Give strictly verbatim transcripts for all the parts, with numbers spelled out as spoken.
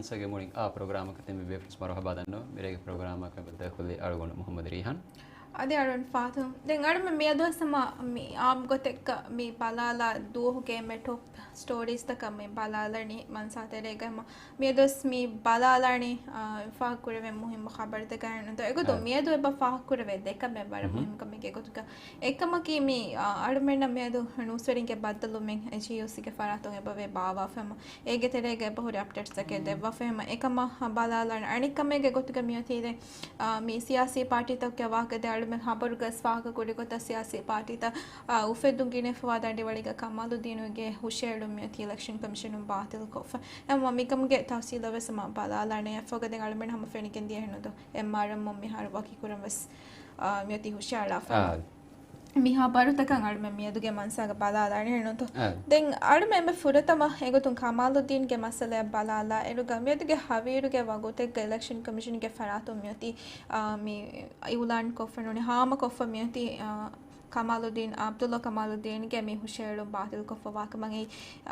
ސަގެ މުޅިން އާ ޕްރޮގްރާމަކަށް ތެން ބޭފުޅުސް މަރުހަބާ ދަންނަވަން. މިރޭގެ ޕްރޮގްރާމަކަށް ބައްދަލުކޮށްލީ އަޅުގަނޑު މުހައްމަދު ރީހާން. އަދި އަޅުން ފާތު. ދެން އަޅުމެން މިއަދުވެސް ހަމަ މި އާއްމު ގޮތެއްގަ މި ބަލާލާ ދުވަހުގެ މެ ޓޮޕް ސްޓޯރީސްތަކަށް މި ބަލާލަނީ މަންސާ ތެރޭގަ ހަމަ މިއަދުވެސް މި ބަލާލާނީ، އާ، ފާހަގަކުރެވޭ މުހިއްމު ޚަބަރުތަކާ ނުދޯ. އެގޮތުން އާ. މިއަދު އެބަ ފާހަގަކުރެވޭ ދެކަމެއް ވަރަށް މުހިއްމު ކަމެއްގެ ގޮތުގަ. އެކަމަކީ މި، އާ، އަޅުމެންނަށް މިއަދު ނޫސްވެރިންގެ ބައްދަލުވުމެއް އެޗްއީޔޫސީގެ ފަރާތުން އެބަވޭ ބާއްވާފަ ހަމަ އޭގެ ތެރޭގަ އެބަހުރި އަޕްޑޭޓްސްތަކެއް ދެއްވާފަ ހަމަ އެކަމަށް ބަލާލާނެ. އަނެއް ކަމެއްގެ ގޮތުގަ މިއޮތީ ދެން، އާ، މި ސިޔާސީ ޕާޓީތަކުގެ ވާހަކަ ދެން އަޅުމެން ޚަބަރުގަސް ފާހަގަކުރި ގޮތަށް ސިޔާސީ ޕާޓީތައް، އާ، އުފެއްދުން ގިނައިފަވާ ދަނޑިވަޅީގަ ކަމާލުއްދީނުގެ ހުށައެޅުން މިއޮތީ އިލެކްޝަން ކޮމިޝަނުން ބާތިލްކޮށްފަ. އެހެންވީމަ މިކަމުގެ ތަފްސީލަށް ވެސް ހަމަ ބަލާލާނެ. އެއަށްފަހުގަ ދެން އަޅުމެން ހަމަ ފެނިގެން ދިޔަ އެހެންނުދޯ. އެމްއާރްއެމް މިހާރު ވަކިކުރަން ވެސް، އާ، މިއޮތީ ހުށައަޅާފަ. އާ. މި ޚަބަރުތަކަށް އަޅުމެން މިއަދުގެ މަންސާގަ ބަލާލާނެ ނޫންތޯ؟ އާ. ދެން އަޅުމެން އެންމެ ފުރަތަމަ އެގޮތުން ކަމާލުއްދީންގެ މައްސަލައަށް ބަލާލާ އިރުގަ މިއަދުގެ ހަވީރުގެ ވަގުތެއްގަ އިލެކްޝަން ކޮމިޝަންގެ ފަރާތުން މިއޮތީ، އާ، މި އިއުލާން ކޮށްފަ ނޫނީ ހާމަކޮށްފަ މިއޮތީ، އާ، ކަމާލުއްދީން، އަބްދުﷲ ކަމާލުއްދީންގެ މި ހުށައެޅުން ބާތިލްކޮށްފަ ވާކަމަށް އެ،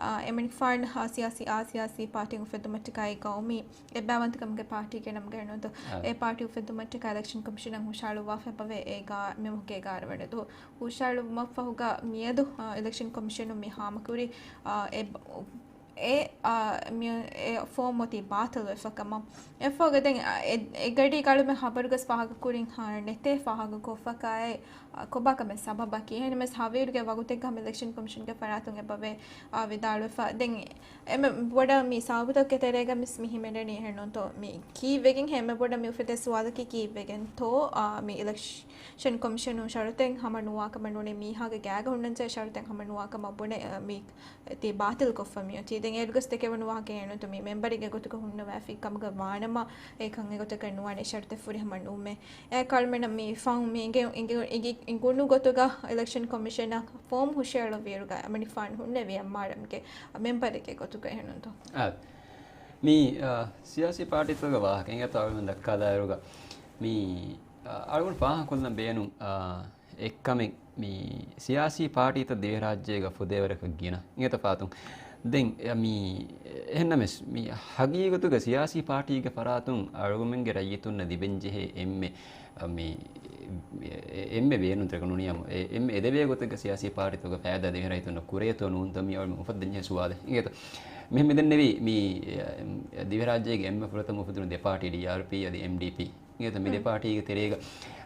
އާ، އެމަނިކުފާނު ހާ ސިޔާސީ، އާ ސިޔާސީ ޕާޓީ އުފެއްދުމަށްޓަކާއި ގައުމީ އެއްބައިވަންތަކަމުގެ ޕާޓީގެ ނަމުގައި ނުދޯ. އާ. އެ ޕާޓީ އުފެއްދުމަށްޓަކާ އިލެކްޝަން ކޮމިޝަނަށް ހުށައަޅުއްވާފަ އެބަވޭ އެ ގާ-، މި މަހުގެ އެގާރަ ވަނަ ދުވަހު. ހުށައަޅުއްވުމަށްފަހުގަ މިއަދު، އާ، އިލެކްޝަން ކޮމިޝަނުން މި ހާމަކުރި، އާ، އެ، އެ، އާ، މި، އެ ފޯމް އޮތީ ބާތިލްވެފަ ކަމަށް. އެއަށްފަހުގަ ދެން، އާ، އެ، އެ ގަޑީގަ އަޅުމެން ޚަބަރުގަސް ފާހަގަކުރިން، އާ، ނެތޭ ފާހަގަކޮށްފަކާއި، އާ، ކޮބާކަމެއް ސަބަބަކީ؟ އެހެންނަމަވެސް ހަވީރުގެ ވަގުތެއްގަ ހަމަ އިލެކްޝަން ކޮމިޝަންގެ ފަރާތުން އެބަވޭ، އާ، ވިދާޅުވެފަ. ދެން އެންމެ ބޮޑަށް މި ސަބަބުތަކުގެ ތެރޭގަ މިސް މި ހިމެނެނީ އެހެންނޫންތޯ؟ މި ކީއްވެގެން ހޭ؟ އެންމެ ބޮޑަށް މި އުފެދޭ ސުވާލަކީ ކީއްވެގެންތޯ، އާ، މި އިލެކްޝަން ކޮމިޝަނުން ޝަރުތެއް ހަމަ ނުވާކަމަށް ނޫނީ މީހާގެ ގާގަ ހުންނަންޖެހޭ ޝަރުތެއް ހަމަ ނުވާކަމަށް ބުނެ، އާ، މި ތި ބާތިލްކޮށްފަ މިއޮތީ. ދެން އޭރުގަސް ދެކެވުނު ވާހަކަ އެނޫންތޯ މި މެމްބަރެއްގެ ގޮތުގަ ހުންނަވާފި ކަމުގަ ވާނަމަ އެކަން އެގޮތަކަށް ނުވާނެ ޝަރުތެއް ފުރިހަމަ ނުވުމޭ. އެކަމަށް މި ފަހުން މި އިނގެ-، އިނގެ-، އިނގި-، އިނގުނު ގޮތުގަ އިލެކްޝަން ކޮމިޝަނަށް ފޯމް ހުށައެޅުއްވިއިރުގަ އެމަނިކުފާނު ހުންނެވި އެމްއާރްއެމްގެ މެމްބަރެއްގެ ގޮތުގަ އެހެންނޫންތޯ؟ އާ، މި، އާ، ސިޔާސީ ޕާޓީތަކުގެ ވާހަކަ އިނގޭތޯ އަޅުގަނޑު ދައްކާލާއިރުގަ މި، އާ، އަޅުގަނޑު ފާހަގަކޮށްލަން ބޭނުން، އާ، އެއްކަމެއް މި ސިޔާސީ ޕާޓީތައް ދިވެހިރާއްޖޭގަ ފުދޭވަރަކަށް ގިނަ އިނގޭތޯ ފާތުން. ދެން އެ މި އެހެންނަމެސް މި ހަގީގަތުގަ ސިޔާސީ ޕާޓީގެ ފަރާތުން އަޅުގަނޑުމެންގެ ރައްޔިތުންނަށް ލިބެންޖެހޭ އެންމެ، މި، އެ-، އެންމެ ބޭނުންތަކަށް ނޫނީ އެ-، އެންމެ އެދެވޭ ގޮތެއްގަ ސިޔާސީ ޕާޓީތަކުގެ ފައިދާ ދިވެހިރައްޔިތުންނަށް ކުރޭތޯ ނޫންތޯ މި އަޅުގަނޑު އުފައްދަންޖެހޭ ސުވާލެއް. އިނގޭތޯ މިހެން މިދެންނެވީ މި، އެ، ދިވެހިރާއްޖޭގެ އެންމެ ފުރަތަމަ އުފެދުނު ދެ ޕާޓީ ޑީއާރްޕީ އަދި އެމްޑީޕީ. އިނގޭތޯ މި ދެ ޕާޓީގެ ތެރޭގަ،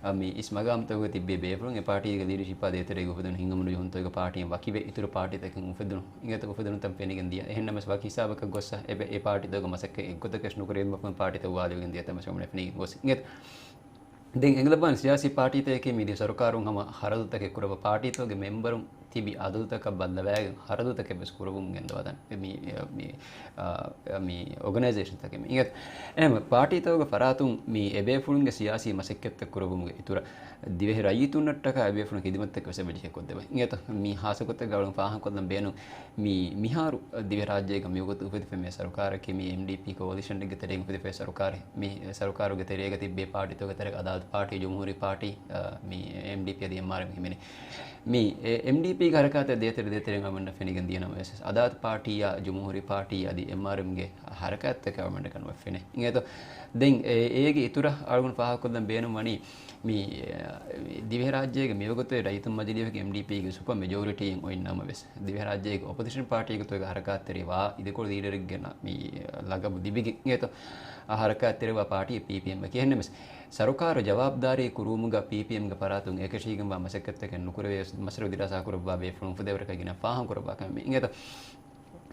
އަ، މި އިސް މަގާމްތަކުގަ ތިއްބޭ ބޭފުޅުން އެ ޕާޓީގެ ލީޑަޝިޕާ ދޭތެރޭގަ އުފެދުނު ހިނގަމުނު ޖެހުންތޯ އެ ޕާޓީއިން ވަކިވެ އިތުރު ޕާޓީތަކެއް އުފެދުނު. އިނގޭތޯ އުފެދުނުތަން ފެނިގެން ދިޔަ. އެހެންނަމަސް ވަކި ހިސާބަކަށް ގޮއްސަ އެ ޕާޓީތަކުގެ މަސައްކަތް އެއްގޮތަކަށް ނުކުރެވުމަށް ފަހުން ޕާޓީތައް ވާލިވެގެން ދިޔަ ތަމަސް ވަމުނެ ފެނިގެން ގޮސް. އިނގޭތޯ ދެން އެނގިލައްވާން ސިޔާސީ ޕާޓީތަކެކޭ މިދިޔަ ސަރުކާރުން ހަމަ ހަރަދުތަކެއް ކުރައްވާ ޕާޓީތަކުގެ މެމްބަރުން ތިބި އަދަދުތަކަށް ބައްލަވައިގެން ހަރަދުތަކެއް ވެސް ކުރައްވަމުން ގެންދަވާދާނެ. މި، މި، އާ، މި އޯގަނައިޒޭޝަންތަކެއް މި. އެހެން ޕާޓީތަކުގެ ފަރާތުން މި އެބޭފުޅުންގެ ސިޔާސީ މަސައްކަތްތައް ކުރައްވުމުގެ އިތުރަށް ދިވެހި ރައްޔިތުންނަށްޓަކާ އެބޭފުޅުން ޚިދުމަތްތަކެއް ވެސް އެބަޖެހޭ ކޮށްދެވޭ. އިނގޭތޯ މި ހާއްސަ ގޮތެއްގަ އަޅުން ފާހަގަކޮށްލަން ބޭނުން މި މިހާރު ދިވެހިރާއްޖޭގަ މިވަގުތު އުފެދިފައިވާ ސަރުކާރަކީ މި އެމްޑީޕީ ކޯލިޝަނެއްގެ ތެރެއިން އުފެދިފައިވާ ސަރުކާރެއް. މި ސަރުކާރުގެ ތެރޭގަ ތިއްބޭ ޕާޓީތަކުގެ ތެރޭގަ އަދާލަތު ޕާޓީ، ޖުމްހޫރީ ޕާޓީ، އާ، މި އެމްޑީޕީ އަދި އެމްއާރްއެމް ހިމެނޭ. މި އެ-، އެމްޑީޕީގެ ހަރަކާތަށް ދޭތެރެ ދޭތެރެއިން އަޅުގަނޑަށް ފެނިގެން ދިޔަ ނަމަވެސް، އަދާލަތު ޕާޓީއާ، ޖުމްހޫރީ ޕާޓީ އަދި އެމްއާރްއެމްގެ ހަރަކާތްތަކެއް އަޅުގަނޑަކަށް ނުފެނޭ. އިނގޭތޯ؟ ދެން އެ-، އޭގެ އިތުރަށް އަޅުގަނޑު ފާހަގަކޮށްލަން ބޭނުން ވަނީ، މި، އެ، ދިވެހިރާއްޖޭގެ މިވަގުތު ރައްޔިތުން މަޖިލީހުގެ އެމްޑީޕީގެ ސުޕަ މެޖޯރިޓީއިން އޮތް ނަމަވެސް، ދިވެހިރާއްޖޭގެ އޮޕޮޒިޝަން ޕާޓީގެ ގޮތުގަ ހަރަކާތްތެރިވާ އިދިކޮޅު ލީޑަރެއްގެ ނަ-، މި ލަގަބު ލިބިގެން އިނގޭތޯ ހަރަކާތްތެރިވާ ޕާޓީ ޕީޕީއެމްއަކީ. އެހެންނަމަވެސް، ސަރުކާރު ޖަވާބުދާރީ ކުރުވުމުގަ ޕީޕީއެމްގެ ފަރާތުން އެކަށީގެންވާ މަސައްކަތްތަކެއް ނުކުރެވޭ މައްސަލަ ދިރާސާ ކުރައްވާ ބޭފުޅުން އުފެދޭވަރަކަށް ގިނަ ފާހަގަ ކުރައްވާ ކަމެއް އިނގޭތޯ.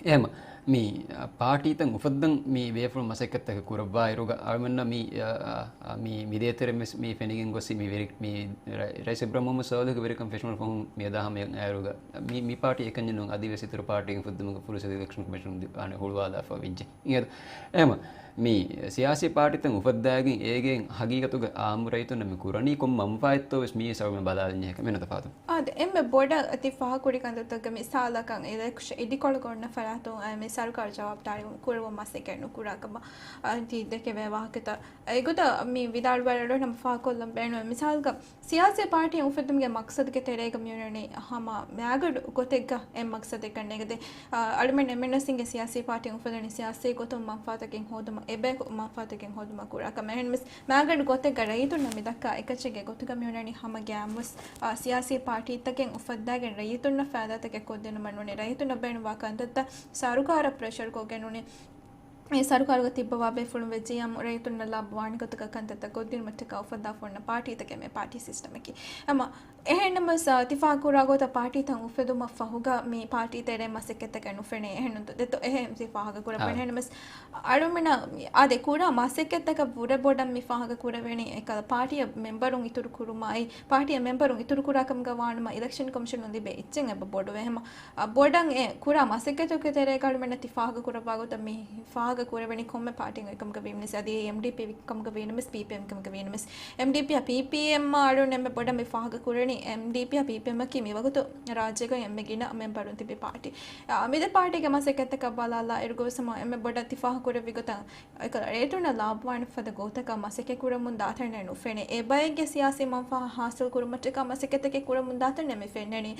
އެހެން މި، އަ، ޕާޓީތައް އުފައްދަން މި ބޭފުޅުން މަސައްކަތްތަކެއް ކުރައްވާއިރުގަ އަޅުމެންނަށް މި، އަ، އަ، މި، މި ދޭތެރެ ވެސް މި ފެނިގެން ގޮސް މި ވެރި-، މި ރަ-، ރައީސް އިބްރާހިމް މުހައްމަދު ސޯލިހުގެ ވެރިކަން ފެށުމުން ފަހުން މި އަދާ ހަމަޔަށް އައިރުގަ މި، މި ޕާޓީ އެކަންޏެއް ނޫން އަދިވެސް އިތުރު ޕާޓީގެ ފުއްދުމުގެ ފުރުސަތު އިލެކްޝަން ކޮމިޝަނުން ދި-، އާނެ ހުޅުވާލާފަ ވެއްޖެ. އިނގޭތޯ؟ އެހެން މި ސިޔާސީ ޕާޓީތައް އުފައްދާގެން އޭގެން ހަގީގަތުގަ އާއްމު ރައްޔިތުންނަށް މި ކުރަނީ ކޮން މަންފާއެއްތޯ ވެސް މިއީ ސަބަބެއް ބަލާލަންޖެހޭ ކަމެއް ނުތަފާތު. އާދެ، އެންމެ ބޮޑަށް ތި ފާހަގަކުރި ކަންތައްތަކުގަ މިސާލަކަށް އިލެކްޝަ-، އިދިކޮޅުގަ އޮންނަ ފަރާތުން އައި މި ސަރުކާރު ޖަވާބުދާރީ ކުރެވުން މަސައްކަތް ނުކުރާ ކަމަށް ތި ދެކެވޭ ވާހަކަތައް. އެގޮތަށް މި ވިދާޅުވާ އަޅުގަނޑު ހަމަ ފާހަގަކޮށްލަން ބޭނުން. މިސާލަކަށް، ސިޔާސީ ޕާޓީ އުފެއްދުމުގެ މަޤްޞަދުގެ ތެރޭގަ މިއޮންނަނީ ހަމަ މާގަޑު ގޮތެއްގަ އެ މަޤްޞަދެއްގަ ނޭނގެ. އަޅުމެން އެމްއެންއެސްގެ ސިޔާސީ ޕާޓީ އުފެދުނީ ސިޔާސީ ގޮތުން މަންފާތަކެއް ހޯދުމަށް، އެބަޔަކު މަންފާތަކެއް ހޯދުމަށް ކުރާ ކަމަށް. އެހެންވެސް މާގަޑު ގޮތެއްގަ ރައްޔިތުންނަށް މި ދައްކާ އެކައްޗެއްގެ ގޮތުގަ މިއޮންނަނީ ހަމަ ގައިމުވެސް، އާ، ސިޔާސީ ޕާޓީތަކެއް އުފައްދާގެން ރައްޔިތުންނަށް ފައިދާތަކެއް ކޮށްދިނުމަށް ނޫނީ، ރައްޔިތުންނަށް ބޭނުންވާ ކަންތައްތައް ސަރުކާރަށް ޕްރެޝަރ ކޮށްގެން ނޫނީ، އެ ސަރުކާރުގަ ތިއްބަވާ ބޭފުޅުން ވެއްޖިއްޔާ ރައްޔިތުންނަށް ލާބުވާނެ ގޮތަކަށް ކަންތައްތައް ކޮށްދިނުމަށްޓަކާ އުފައްދާފަ އޮންނަ ޕާޓީތަކެއް މި ޕާޓީ ސިސްޓަމަކީ. ހަމަ އެހެންނަމަސް، އާ، ތިފާގަކުރާ ގޮތަށް ޕާޓީތައް އުފެދުމަށް ފަހުގަ މި ޕާޓީ ތެރޭ މަސައްކަތްތަކެއް ނުފެނޭ. އެހެންނު ދެތޯ އެހެން ތިފާގަކުރައްވަން. އާ. އެހެންނަމަސް އަޅުމެނަށް އާދެ ކުރާ މަސައްކަތްތަކަށް ވުރެ ބޮޑަށް މި ފާހަގަ ކުރެވެނީ އެކަލަ ޕާޓީއަށް މެމްބަރުން އިތުރު ކުރުމާއި، ޕާޓީއަށް މެމްބަރުން އިތުރު ކުރާ ކަމުގަ ވާނަމަ އިލެކްޝަން ކޮމިޝަނުން ލިބޭ އެއްޗެއް އެބަ ބޮޑުވޭ. ހަމަ އަ، ބޮޑަށް އެ ކުރާ މަސައްކަތުގެ ތެރޭގަ އަޅުމެންނަށް ތި ފާހަގަ ކުރައްވާ ގޮތަށް މި ފާހަގަ ކުރެވެނީ ކޮންމެ ޕާޓީއެއް އެކަމުގަ ވީމަ ނަމަވެސް، އަދި އެމްޑީޕީ ކަމުގަ ވީނަމަވެސް، ޕީޕީއެމް ކަމުގަ ވީނަމަވެސް، އެމްޑީޕީއާ ޕީޕީއެމްއާ އަޅުގަނޑު އެންމެ ބޮޑަށް މި ފާހަގަ ކުރަނީ، އެމްޑީޕީއާ ޕީޕީއެމްއަކީ މިވަގުތު ރާއްޖޭގަ އެންމެ ގިނަ މެމްބަރުން ތިބި ޕާޓީ. އާ، މި ދެ ޕާޓީގެ މަސައްކަތްތަކަށް ބަލާލާ އިރުގަވެސް ހަމަ އެންމެ ބޮޑަށް ތި ފާހަގަ ކުރެއްވި ގޮތަށް އެކަލަ ރައްޔިތުންނަށް ލާބުވާނެ ފަދަ ގޮތަކަށް މަސައްކަތް ކުރަމުން ދާތަނެއް ނުފެނޭ. އެ ބައެއްގެ ސިޔާސީ މަންފާ ހާސިލް ކުރުމަށްޓަކާ މަސައްކަތްތަކެއް ކުރަމުން ދާތަނެއް މި ފެންނަނީ.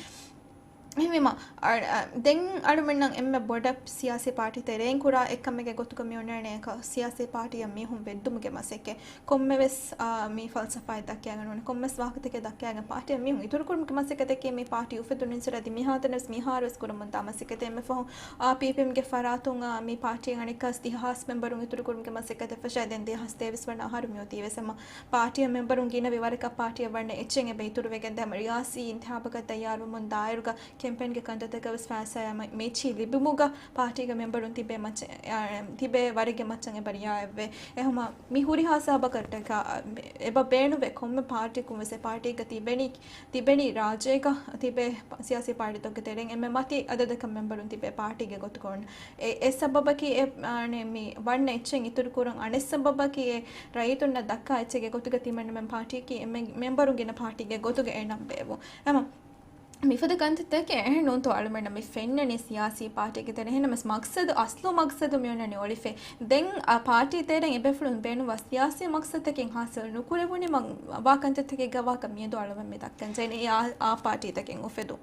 އެހެންވީމަ، އަ، އަ، ދެން އަޅުމެންނަށް އެންމެ ބޮޑަށް ސިޔާސީ ޕާޓީ ތެރެއިން ކުރާ އެއްކަމެއްގެ ގޮތުގަ މި އޮންނާނެ އެކަ ސިޔާސީ ޕާޓީއަށް މީހުން ބެއްދުމުގެ މަސައްކަތް. ކޮންމެވެސް، އާ، މި ފަލްސަފާއެއް ދައްކައިގެން ނޫން، ކޮންމެސް ވާހަކަތަކެއް ދައްކައިގެން ޕާޓީއަށް މީހުން އިތުރުކުރުމުގެ މަސައްކަތެއް މި ޕާޓީ އުފެދުނު އިންސުރެ އަދި މިހާތަނަވެސް މިހާރުވެސް ކުރަމުންދާ މަސައްކަތެއް. އެންމެ ފަހުން، އާ، ޕީޕީއެމްގެ ފަރާތުން، އާ، މި ޕާޓީއަށް އަނެއްކާސް ދިހަ ހާސް މެމްބަރުން އިތުރުކުރުމުގެ މަސައްކަތެއް ފަށާ ދެން ދިހަ ހާސް ތޭވީސް ވަނަ އަހަރު މިއޮތީ ވެސް ހަމަ ޕާޓީއަށް މެމްބަރުން ގިނަވި ވަރަކަށް ޕާޓީއަށް ވަންނަ އެއްޗެއް އެބަ އިތުރުވެގެން ދޭ. ހަމަ ރިޔާސީ އިންތިހާބަކަށް ތައްޔާރުވަމުން ދާއިރުގަ ކެމްޕޭންގެ ކަންތައްތަކަށް ވެސް ފައިސާއާ މަ-، މޭޗީ ލިބުމުގަ ޕާޓީގެ މެމްބަރުން ތިބޭ މައްޗަށް، އާ، ތިބޭ ވަރެއްގެ މައްޗަށް އެބަ ރިޔާ އެއްވޭ. އެހެންވީމަ މި ހުރިހާ ސަބަބަކަށްޓަކާ، އާ، އެބަ ބޭނުންވޭ ކޮންމެ ޕާޓީއަކުން ވެސް އެ ޕާޓީގަ ތިބެނީ، ތިބެނީ ރާއްޖޭގަ ތިބޭ ސިޔާސީ ޕާޓީތަކުގެ ތެރެއިން އެންމެ މަތި އަދަދަކަށް މެމްބަރުން ތިބޭ ޕާޓީގެ ގޮތުގަ އޮންނަ. އެ، އެ ސަބަބަކީ އެ، އާނެ، މި ވަންނަ އެއްޗެއް އިތުރުކުރަން އަނެއް ސަބަބަކީ އެ ރައްޔިތުންނަށް ދައްކާ އެއްޗެއްގެ ގޮތުގަ ތިމަންނަމެން ޕާޓީއަކީ އެންމެ މެމްބަރުން ގިނަ ޕާޓީގެ ގޮތުގަ އެ ނަން ބޭއްވުން. ހަމަ މިފަދަ ކަންތައްތަކެއް އެހެން ނޫންތޯ އަޅުމެންނަށް މި ފެންނަނީ ސިޔާސީ ޕާޓީގެ ތެރެ. އެހެންނަމަސް މަޤްޞަދު، އަސްލު މަޤްޞަދު މިއޮންނަނީ އޮޅިފައި. ދެން އާ ޕާޓީ ތެރެއިން އެބޭފުޅުން ބޭނުންވާ ސިޔާސީ މަޤްޞަދުތަކެއް ހާސިލް ނުކުރެވުނީމަ ވާ ކަންތައްތަކެއްގަ ވާކަށް މިއަދު އަޅުމެން މި ދައްކަން ޖެހެނީ އާ، އާ ޕާޓީތަކެއް އުފެދުން.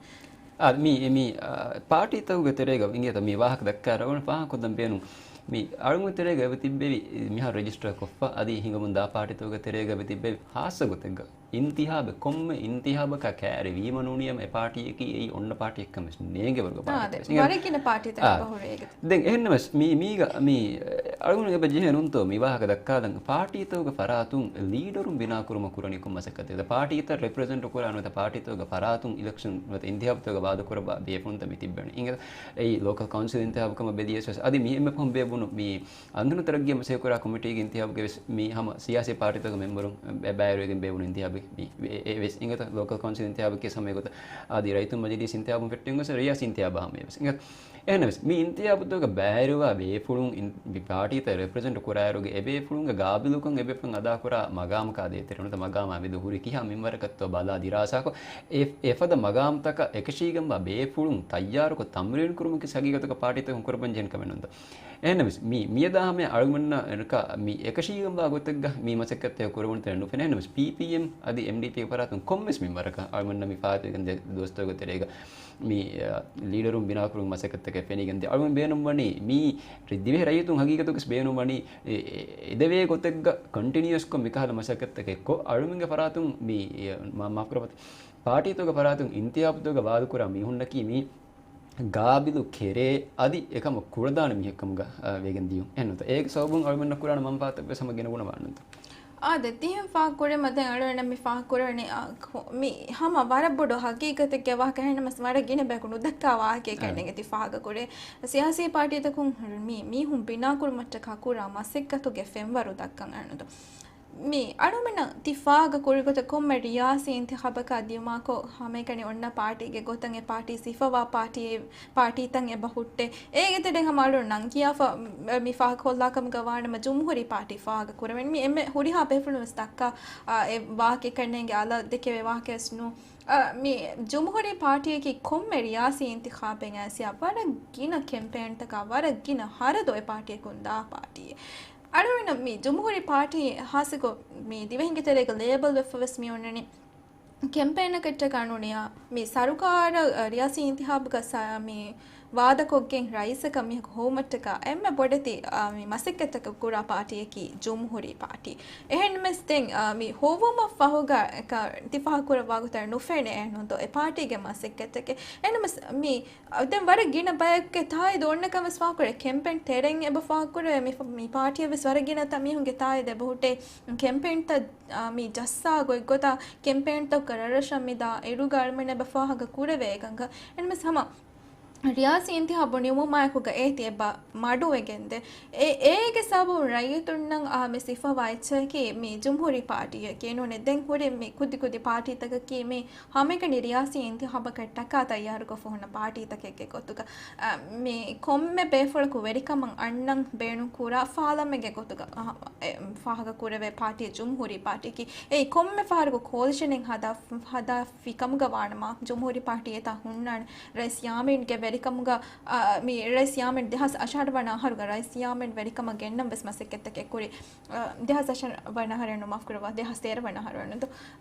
އާ، މި، މި، އާ، ޕާޓީތަކުގެ ތެރޭގަ އިނގޭތަ މި ވާހަކަ ދައްކާ ރަގަޅު ފާހަގަކޮށްދަން ބޭނުން. މި އަޅުގަނޑު ތެރޭގަ އެބަ ތިއްބެވި މިހާރު ރެޖިސްޓަރ ކޮށްފަ އަދި ހިނގަމުންދާ ޕާޓީތަކުގެ ތެރޭގަ އެބަ ތިއްބެވި ހާއްސަ ގޮތެއްގަ އިންތިހާބެއް ކޮންމެ އިންތިހާބަކާ ކައިރިވީމަ ނޫނީ އެ ޕާޓީއަކީ އެއީ އޮންނަ ޕާޓީއެއްކަން ވެސް ނޭނގޭ ވަރުގަ ޕާޓީ. ވަރަށް ގިނަ ޕާޓީތަކެއް އާ. އެބަ ހުރޭ އޭގެ. ދެން އެހެންނަމަސް މީ، މީގަ މީ އަޅުގަނޑު އެބަ ޖެހޭ ނޫންތޯ މި ވާހަކަ ދައްކާލަން ޕާޓީތަކުގެ ފަރާތުން ލީޑަރުން ބިނާކުރުމަށް ކުރަނީ ކޮން މަސައްކަތެއް؟ ދެ ޕާޓީތައް ރެޕްރެޒެންޓް ކުރާ ނުވަތަ ޕާޓީތަކުގެ ފަރާތުން އިލެކްޝަން ނުވަތަ އިންތިހާބުތަކުގަ ވާދަކުރައްވާ ބޭފުޅުންތައް މި ތިއްބެވަނީ. އިނގޭ އެއީ ލޯކަލް ކައުންސިލް އިންތިހާބު ކަމަށް ބެލިޔަސް ވެސް އަދި މި އެންމެ ފަހުން ބޭއްވުނު މި އަންހެނުން ތަރައްގީ މަސައްކަތް ކުރާ ކޮމިޓީގެ އިންތިހާބުގެ ވެސް މި ހަމަ ސިޔާސީ ޕާޓީތަކުގެ މެމްބަރުން ބަ-، ބައިވެރިވެގެން ބޭއްވުނު އިންތިހާބެއް މި އެ-، އެ-، އެވެސް އިނގޭތަ ލޯކަލް ކައުންސިލް އިންތިހާބަކީ ހަމަ އެގޮތަށް އަދި ރައްޔިތުން މަޖިލީސް އިންތިހާބުން ފެއްޓެން ގޮސް ރިޔާސީ އިންތިހާބާ ހަމަ އެވެސް. އިނގޭތަ އެހެންނަމަވެސް މި އިންތިހާބުތަކުގަ ބައިވެރިވާ ބޭފުޅުން އިން-، މި ޕާޓީތައް ރެޕްރެޒެންޓް ކުރާއިރުގެ އެ ބޭފުޅުންގެ ގާބިލުކަން އެ ބޭފުޅުން އަދާކުރާ މަގާމަކާ ދޭތެރޭ ނުވަތަ މަގާމާ މެދު ހުރި ކިހާ މިންވަރަކަށްތޯ ބަލާ ދިރާސާކޮށް އެ، އެފަދަ މަގާމްތަކަށް އެކަށީގެންވާ ބޭފުޅުން ތައްޔާރުކޮށް ތަމްރީން ކުރުމަކީ ހަގީގަތުގަ ޕާޓީތަކުން ކުރައްވަން ޖެހެން ކަމެއް ނޫންތޯ. އެހެންނަމަވެސް މި، މިއަދާ ހަމަޔަށް އަޅުގަނޑުމެންނަށް އެންކާ މި އެކަށީގެންވާ ގޮތެއްގަ މި މަސައްކަތްތައް ކުރެވުނުތެރެއިން ނުފެނޭ. އެހެންނަމަވެސް ޕީޕީއެމް އަދި އެމްޑީޕީގެ ފަރާތުން ކޮންމެސް މިންވަރަކަށް އަޅުގަނޑުމެންނަށް މި ފާއިތުވެގެންދިޔަ ދުވަސްތަކުގެ ތެރޭގަ މި، އަ، ލީޑަރުން ބިނާކުރުމުގެ މަސައްކަތްތަކެއް ފެނިގެންދިޔަ. އަޅުގަނޑު ބޭނުންވަނީ މީ ދިވެހި ރައްޔިތުން ހަގީގަތުގަސް ބޭނުންވަނީ އެ، އެ، އެދެވޭ ގޮތެއްގަ ކޮންޓިނިއުއަސްކޮށް މިކަހަލަ މަސައްކަތްތަކެއް ކޮށް، އަޅުމެންގެ ފަރާތުން މި، އެ، މާ-، މާފުކުރައްވާ، ޕާޓީތަކުގެ ފަރާތުން އިންތިހާބުތަކުގަ ވާދަކުރާ މީހުންނަކީ މީ ގާބިލު ކެރޭ އަދި އެކަމަށް ކުޅަދާނަ މީހެއްކަމުގަ، އަ، ވެގެން ދިޔުން. އެހެންނުތަ؟ އޭގެ ސަބަބުން އަޅުމެންނަށް ކުރާނެ މަންފާތައްވެސް ހަމަ ގިނަގުނަ ވާނުންތަ؟ އާދެ، ތިހެން ފާހަގަކުރީމަ ދެން އަޅުގަނޑަށް މި ފާހަގަކުރެވެނީ، އާ، ކޮ-، މި ހަމަ ވަރަށް ބޮޑު ހަގީގަތެއްގެ ވާހަކަ. އެހެންނަމަސް ވަރަށް ގިނަ ބަޔަކު ނުދައްކާ ވާހަކައެއް އާ. ނޭނގެ ތި ފާހަގަކުރޭ. ސިޔާސީ ޕާޓީތަކުން މި މީހުން ބިނާކުރުމަށްޓަކާ ކުރާ މަސައްކަތުގެ ފެންވަރު ދައްކަން އަންނަތޯ. މި އަޅުމެންނަށް ތި ފާހަގަ ކުރިގޮތަށް ކޮންމެ ރިޔާސީ އިންތިޚާބަކާ ދިޔުމާކޮށް ހަމައެކަނި އޮންނަ ޕާޓީގެ ގޮތަށް އެ ޕާޓީ ސިފަވާ ޕާޓީ، ޕާޓީތައް އެބަ ހުއްޓޭ. އޭގެ ތެރެއިން ހަމަ އަޅުން ނަން ކިޔާފަ މި ފާހަގަ ކޮށްލާ ކަމުގަ ވާނަމަ ޖުމްހޫރީ ޕާޓީ ފާހަގަ ކުރެވެން. މި އެންމެ ހުރިހާ ބޭފުޅުން ވެސް ދައްކާ، އާ، އެ ވާހަކައެއް ކަންނޭނގެ އަލަށް ދެކެވޭ ވާހަކައެއް ނޫން. އާ، މި ޖުމްހޫރީ ޕާޓީއަކީ ކޮންމެ ރިޔާސީ އިންތިޚާބެއް އައިސްޔާ ވަރަށް ގިނަ ކެމްޕޭންތަކާ ވަރަށް ގިނަ ހަރަދު އެ ޕާޓީއަކުން ދާ ޕާޓީއެއް. އަޅުގަނޑު މި ޖުމްހޫރީ ޕާޓީ ހާއްސަކޮށް މި ދިވެހިންގެ ތެރޭގަ ލޭބަލް ވެފަ ވެސް މި އޮންނަނީ ކެމްޕޭނަކަށްޓަކާ ނޫނިޔާ މި ސަރުކާރަށް، އަ، ރިޔާސީ އިންތިހާބުގަ ސަ-، މި ވާދަކޮށްގެން ރައީސަކަށް މީހަކު ހޮވުމަށްޓަކާ އެންމެ ބޮޑެތި، އަ، މި މަސައްކަތްތަކަށް ކުރާ ޕާޓީއަކީ ޖުމްހޫރީ ޕާޓީ. އެހެންމެސް ދެން، އަ، މި ހޮވުމަށް ފަހުގަ ކަ-، ތި ފާހަގަކުރައްވާ ގޮތަށް ނުފެނޭ އެހެންނުންތޯ އެ ޕާޓީގެ މަސައްކަތްތަކެއް. އެހެންމެސް މި، އަ، ދެން ވަރަށް ގިނަ ބަޔެއްގެ ތާއީދު އޮންނަކަން ވެސް ފާހަގަކުރޭ. ކެމްޕޭން ތެރެއިން އެބަ ފާހަގަކުރޭ މި ފ-، މި ޕާޓީއަށް ވެސް ވަރަށް ގިނަ ތަ-، މީހުންގެ ތާއީދު އެބަ ހުއްޓޭ. ކެމްޕޭންތައް އާ، މި ޖައްސާ ގޮތްގޮތަށް ކެމްޕޭންތަކުގަ ރަށްރަށަށް މި ދާ އިރުގަ އަޅުމެން އެބަ ފާހަގަ ކުރެވޭ އެކަންކަން. އެންމެސް ހަމަ ރިޔާސީ އިންތިހާބު ނިމުމާއެކުގަ އޭތި އެބަ މަޑުވެގެންދޭ. އެ-، އޭގެ ސަބަބުން ރައްޔިތުންނަށް އާ މި ސިފަވާ އެއްޗަކީ މި ޖުމްހޫރީ ޕާޓީއަކީ ނޫނޭ. ދެން ހުރި މި ކުދި ކުދި ޕާޓީތަކަކީ މި ހަމައެކަނި ރިޔާސީ އިންތިހާބަކަށްޓަކާ ތައްޔާރުކޮށްފަ ހުންނަ ޕާޓީތަކެއްގެ ގޮތުގަ، އަ، މި ކޮންމެ ބޭފުޅަކު ވެރިކަމަށް އަންނަން ބޭނުން ކުރާ ފާލަމެއްގެ ގޮތުގަ، އަ، އެ، ފާހަގަ ކުރެވޭ ޕާޓީ ޖުމްހޫރީ ޕާޓީއަކީ. އެއީ ކޮންމެ ފަހަރަކު ކޯލިޝަނެއް ހަދާ، ހަދާފި ކަމުގަ ވާނަމަ، ޖުމްހޫރީ ޕާޓީ އެތާ ހުންނާނެ. ރައީސް ޔާމީންގެ ވެރިކަމުގަ، އަ، މި ރައީސް ޔާމީން ދެހާސް އަށާރަ ވަނަ އަހަރުގަ ރައީސް ޔާމީން ވެރިކަމަށް ގެންނަން ވެސް މަސައްކަތްތަކެއް ކުރި. އަ، ދެހާސް އަށާރަ ވަނަ އަހަރެއް ނު، މާފު ކުރައްވާ، ދެހާސް ތޭރަ ވަނަ އަހަރު ވަނަ.